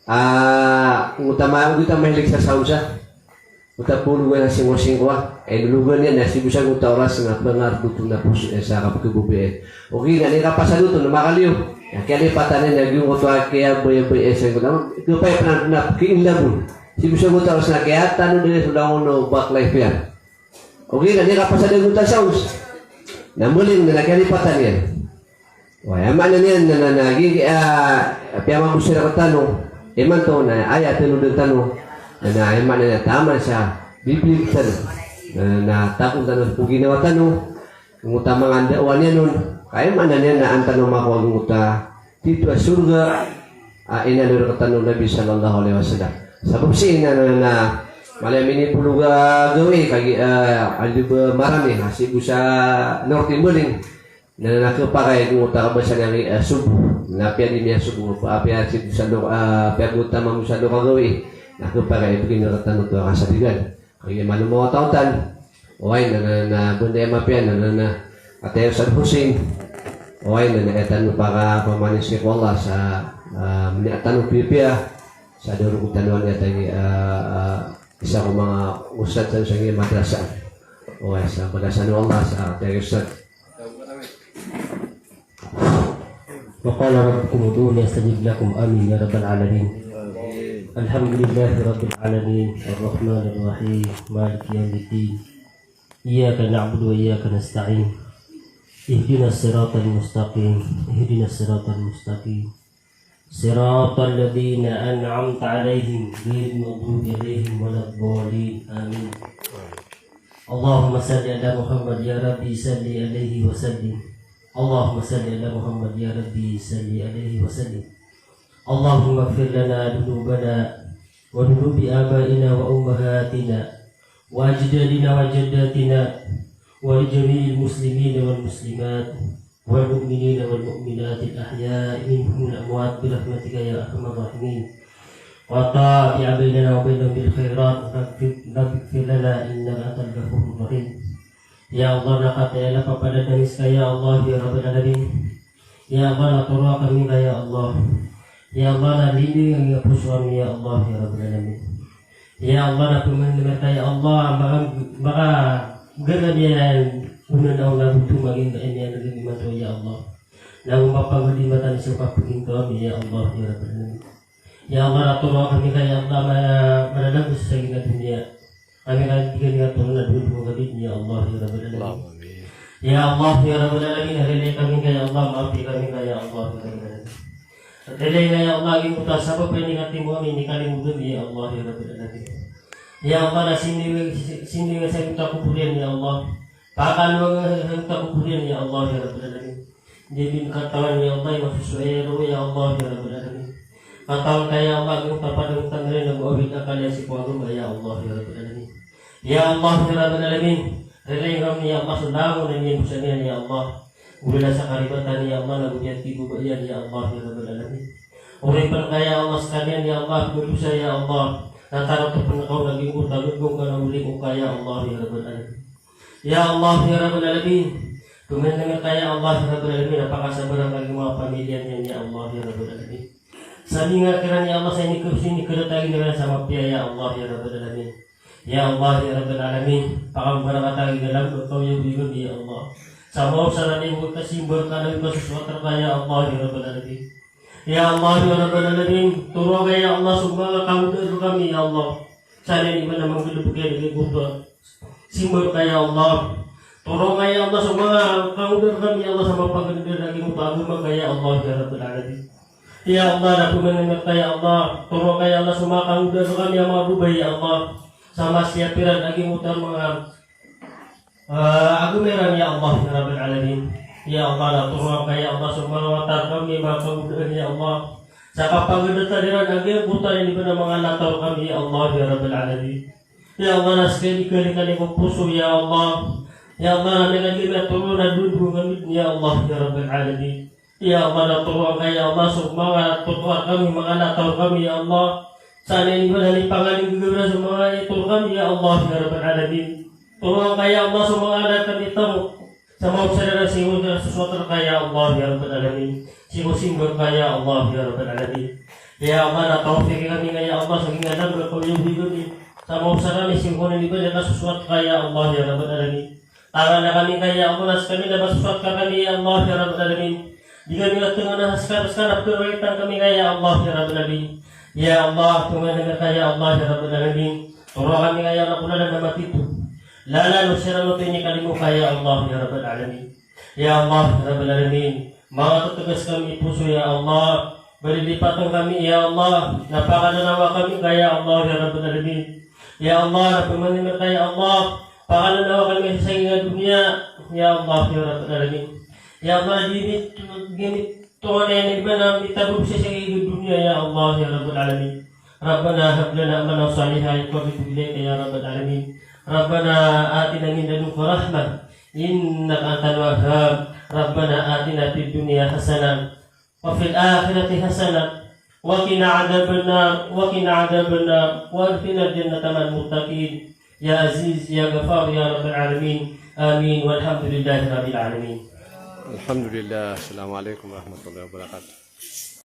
Ah, oto ma, oto mahilig sa saon sa. Oto pologan a singko-singko a. Eh, lologan iyan na sii bo sa oto a oras na pangardo oto na pos, eh, sa kapkhababayaan. Okay, na ini kapasad oto na makaliyo. Na kiyalipatan iyan na giyangkoto a kiyabaya-baya sa giyangkoto a, kiyapay pn a pkiinlabon. Sii bo sa giyangkoto a oras na kiyatano dn iyan so langon o work life iyan. Ogaid na di kapasad a giyangkoto a sounds. Na mbaling na kiyalipatan iyan. Oway, aya maana niyan na, na, na, gi-, ah, piyamagosay rktano imanto na aya tanodan tano, na, na aya maana niyan taman sa bibig tano, na, na takon tano ko ginawa tano, giyangkoto a manga ndaowan iyan on, ka aya maana niyan na an tano makowa giyangkoto a titho a sorga a inaloy rktano o Nabi sallallahu alaihi wasallam. Sabap sii na, na, na, mala a minipolog a gawii, kagiya, ah, anda ba marani, ha, sii bo sa North Imbaling, na, na khapakay giyangkoto a kabasa niyan a, ah, sobo. Na apiya di miyasobo, apiya sii bo sa lo-, ah, apiya giyangkoto a mamo sa loka gawii, na khapakay a bgan rktano oto a kasadigan. Kagiya malo mawataotan. Oway, na, na, na, banda iyan mapiya, na, na, na, atay Ustadh Hussein. Oway, na, na, aya tano pakapamaniski ko Allah sa, ah, mniya tano piyapiya sa dorog tano a niyan tagi, ah, ah, isa ko manga ustadh tano sa giya madrasa. Oway, sa balasan o Allah sa atay Ustadh. وقال ربكم ادعوني أستجب لكم. آمين يا رب العالمين. الحمد لله رب العالمين، الرحمن الرحيم، مالك يوم الدين. إياك نعبد وإياك نستعين. اهدنا الصراط المستقيم. اهدنا الصراط المستقيم. صراط الذين أنعمت عليهم غير المغضوب عليهم ولا الضالين. آمين. اللهم صل على محمد يا ربي صل عليه وسلم. اللهم صل على محمد يا ربي صل عليه وسلم. اللهم اغفر لنا ذنوبنا وذنوب آبائنا وأمهاتنا وأجدادنا وجداتنا ولجميع المسلمين والمسلمات والمؤمنين والمؤمنات الأحياء منهم والأموات برحمتك يا أرحم الراحمين. وتابع بيننا وبينهم بالخيرات. رب، رب اغفر لنا إنك أنت الغفور الرحيم. Ya Allah, na kataya na papadadangis ka, ya Allah, ya Rabbal Alamin. Ya Allah, na toroa kami ka, ya Allah. Ya Allah, na lindingi angkai a poso ami, ya Allah, ya Rabbal Alamin. Ya Allah, na pmangnin ami ka, ya Allah, maka, maka, gana niyan, guna na ona buto maging ka ini ang naging imanto, ya Allah. Na mapagadi matan sa kapaginto ami, ya Allah, ya Rabbal Alamin. Ya Allah, na toroa kami ka, ya Allah, ma-, mananag sa gina dunya. Kami ka, di kami ka toroa na dunya, ya Allah, ya Rabbal Alamin. Allahumma amin. Ya Allah, ya Rabbal Alamin, rilai kami ka, ya Allah, maapi kami ka, ya Allah, ya Rabbal Alamin. Rilai ka, ya Allah, giyangkoto a sabap a inikatimo ami, inikalimo ami, ya Allah, ya Rabbal Alamin. Ya Allah, na sindiwi, sindiwi sa giyangkoto a kobor iyan, ya Allah. Pakano angkai sa giyangkoto a kobor iyan, ya Allah, ya Rabbal Alamin. Di bin katawan, ya Allah, i masosowa iyan roo, ya Allah, ya Rabbal Alamin. Katawan ka, ya Allah, giyangkoto a padang tanggalin ago awid a akal iyan sii ko agama, ya Allah, ya Rabbal Alamin. Ya Allah, ya Rabbal Alamin, rilai kami, ya Allah, so langon a miyambosa niyan, ya Allah. Gowani sa karibatan, ya Allah, na gowani a tig o ba iyan, ya Allah, ya Rabbal Alamin. Oripn ka, ya Allah, skaniyan, ya Allah, pmbosa, ya Allah. Na tarotop pn ka on a giyangkoto a gogong ka na oling oka, ya Allah, ya Rabbal Alamin. Ya Allah, ya Rabbal Alamin. Pmangnin ami ka, ya Allah, ya Rabbal Alamin, a pakasabaran ka giyangkoto a pamilya niyan, ya Allah, ya Rabbal Alamin. Sa manga kiran, ya Allah, sa inikir, sa inikir a tagin iran sa mapiya, ya Allah, ya Rabbal Alamin. Ya Allah, ya Rabbal Alamin, pakabarakatan ka giyangkai a lamba ka oyagoyag ami, ya Allah. Sa maosar a di bo kasimbar ka na di kasosoat rka, ya Allah, ya Rabbal Alamin. Ya Allah, ya Rabbal Alamin, toroa ka, ya Allah, so manga kangodaan rkami, ya Allah. Sa aya niyan i ba na manggalbk iyan a giyangkoto a simbar ka, ya Allah. Toroa ka, ya Allah, so manga kangodaan rkami, ya Allah, sa mapagandaan a giyangkoto a agama ka, ya Allah, ya Rabbal Alamin. Ya Allah, na pmangnin ami ka, ya Allah. Toroa ka, ya Allah, so manga kangodaan rkami a manga babay, ya Allah. Sa masiyapiran a giyangkoto a manga Ah, agama iran, ya Allah, ya Rabbal Alamin. Ya Allah, na toroa ka, ya Allah, so manga wata rkami a manga kangodaan, ya Allah. Sa kapagandaan iran a giyangkoto a ini ba na manga lataw rkami, ya Allah, ya Rabbal Alamin. Ya Allah, na skaniyan i kalikaling ko poso, ya Allah. Ya Allah, na miyakagiya toroa na dondo kami, ya Allah, ya Rabbal Alamin. Ya Allah, na toroa ka, ya Allah, so manga toto rkami, manga lataw rkami, ya Allah. Sa aya niyan i ba na nipangalinggagaw iran so manga ito rkami, ya Allah, ya Rabbal Alamin. Toroa ka, ya Allah, so manga anak rkami tamok. Sa maosar iran sii ko kasosoat rka, ya Allah, ya Rabbal Alamin. Sii ko simbar ka, ya Allah, ya Rabbal Alamin. Ya Allah, na tawfiqi kami ka, ya Allah, sa giyangkai a lamba ka oyagoyag ami. Sa maosar ami sii ko ini ba na kasosoat ka, ya Allah, ya Rabbal Alamin. Tangana kami ka, ya Allah, na skami na masosoat ka kami, ya Allah, ya Rabbal Alamin. Di kami katengan a skar-skar a ptoroitan kami ka ya Allah ya Rabbal Alamin. Ya Allah, tonganami ka ya Allah ya Rabbal Alamin. Toroa kami ka ya Allah ko lalan a matito. Lalan o siran o tinikalimo ka ya Allah ya Rabbal Alamin. Ya Allah ya Rabbal Alamin. Manga tetegas kami i poso ya Allah. Balilipatan kami ya Allah. Na pakalanawa kami ka ya Allah ya Rabbal Alamin. Ya Allah, na pmanimar ka ya Allah. Pakalanawa kami sa sangkaya doniya. Ya Allah ya Rabbal Alamin. Ya Allah, di mi, di mi tonganay na iman a mitabor sa sangkaya doniya, ya Allah ya Rabbal Alamin. Rabbana hab lana amalan salihan yuqarribuna ilayka ya Rabbal Alamin. Rabbana atina min ladunka rahmah innaka antal wahhab. Rabbana atina fid dunya hasanah wa fil akhirati hasanah wa qina adzabannar, wa qina adzabannar, wa adkhilnal jannata ma'al muttaqin. Ya Aziz, ya Ghaffar, ya Rabbal Alamin. Amin. Walhamdulillahi Rabbil Alamin. Alhamdulillah. Assalamu alaikum warahmatullahi wabarakatuh.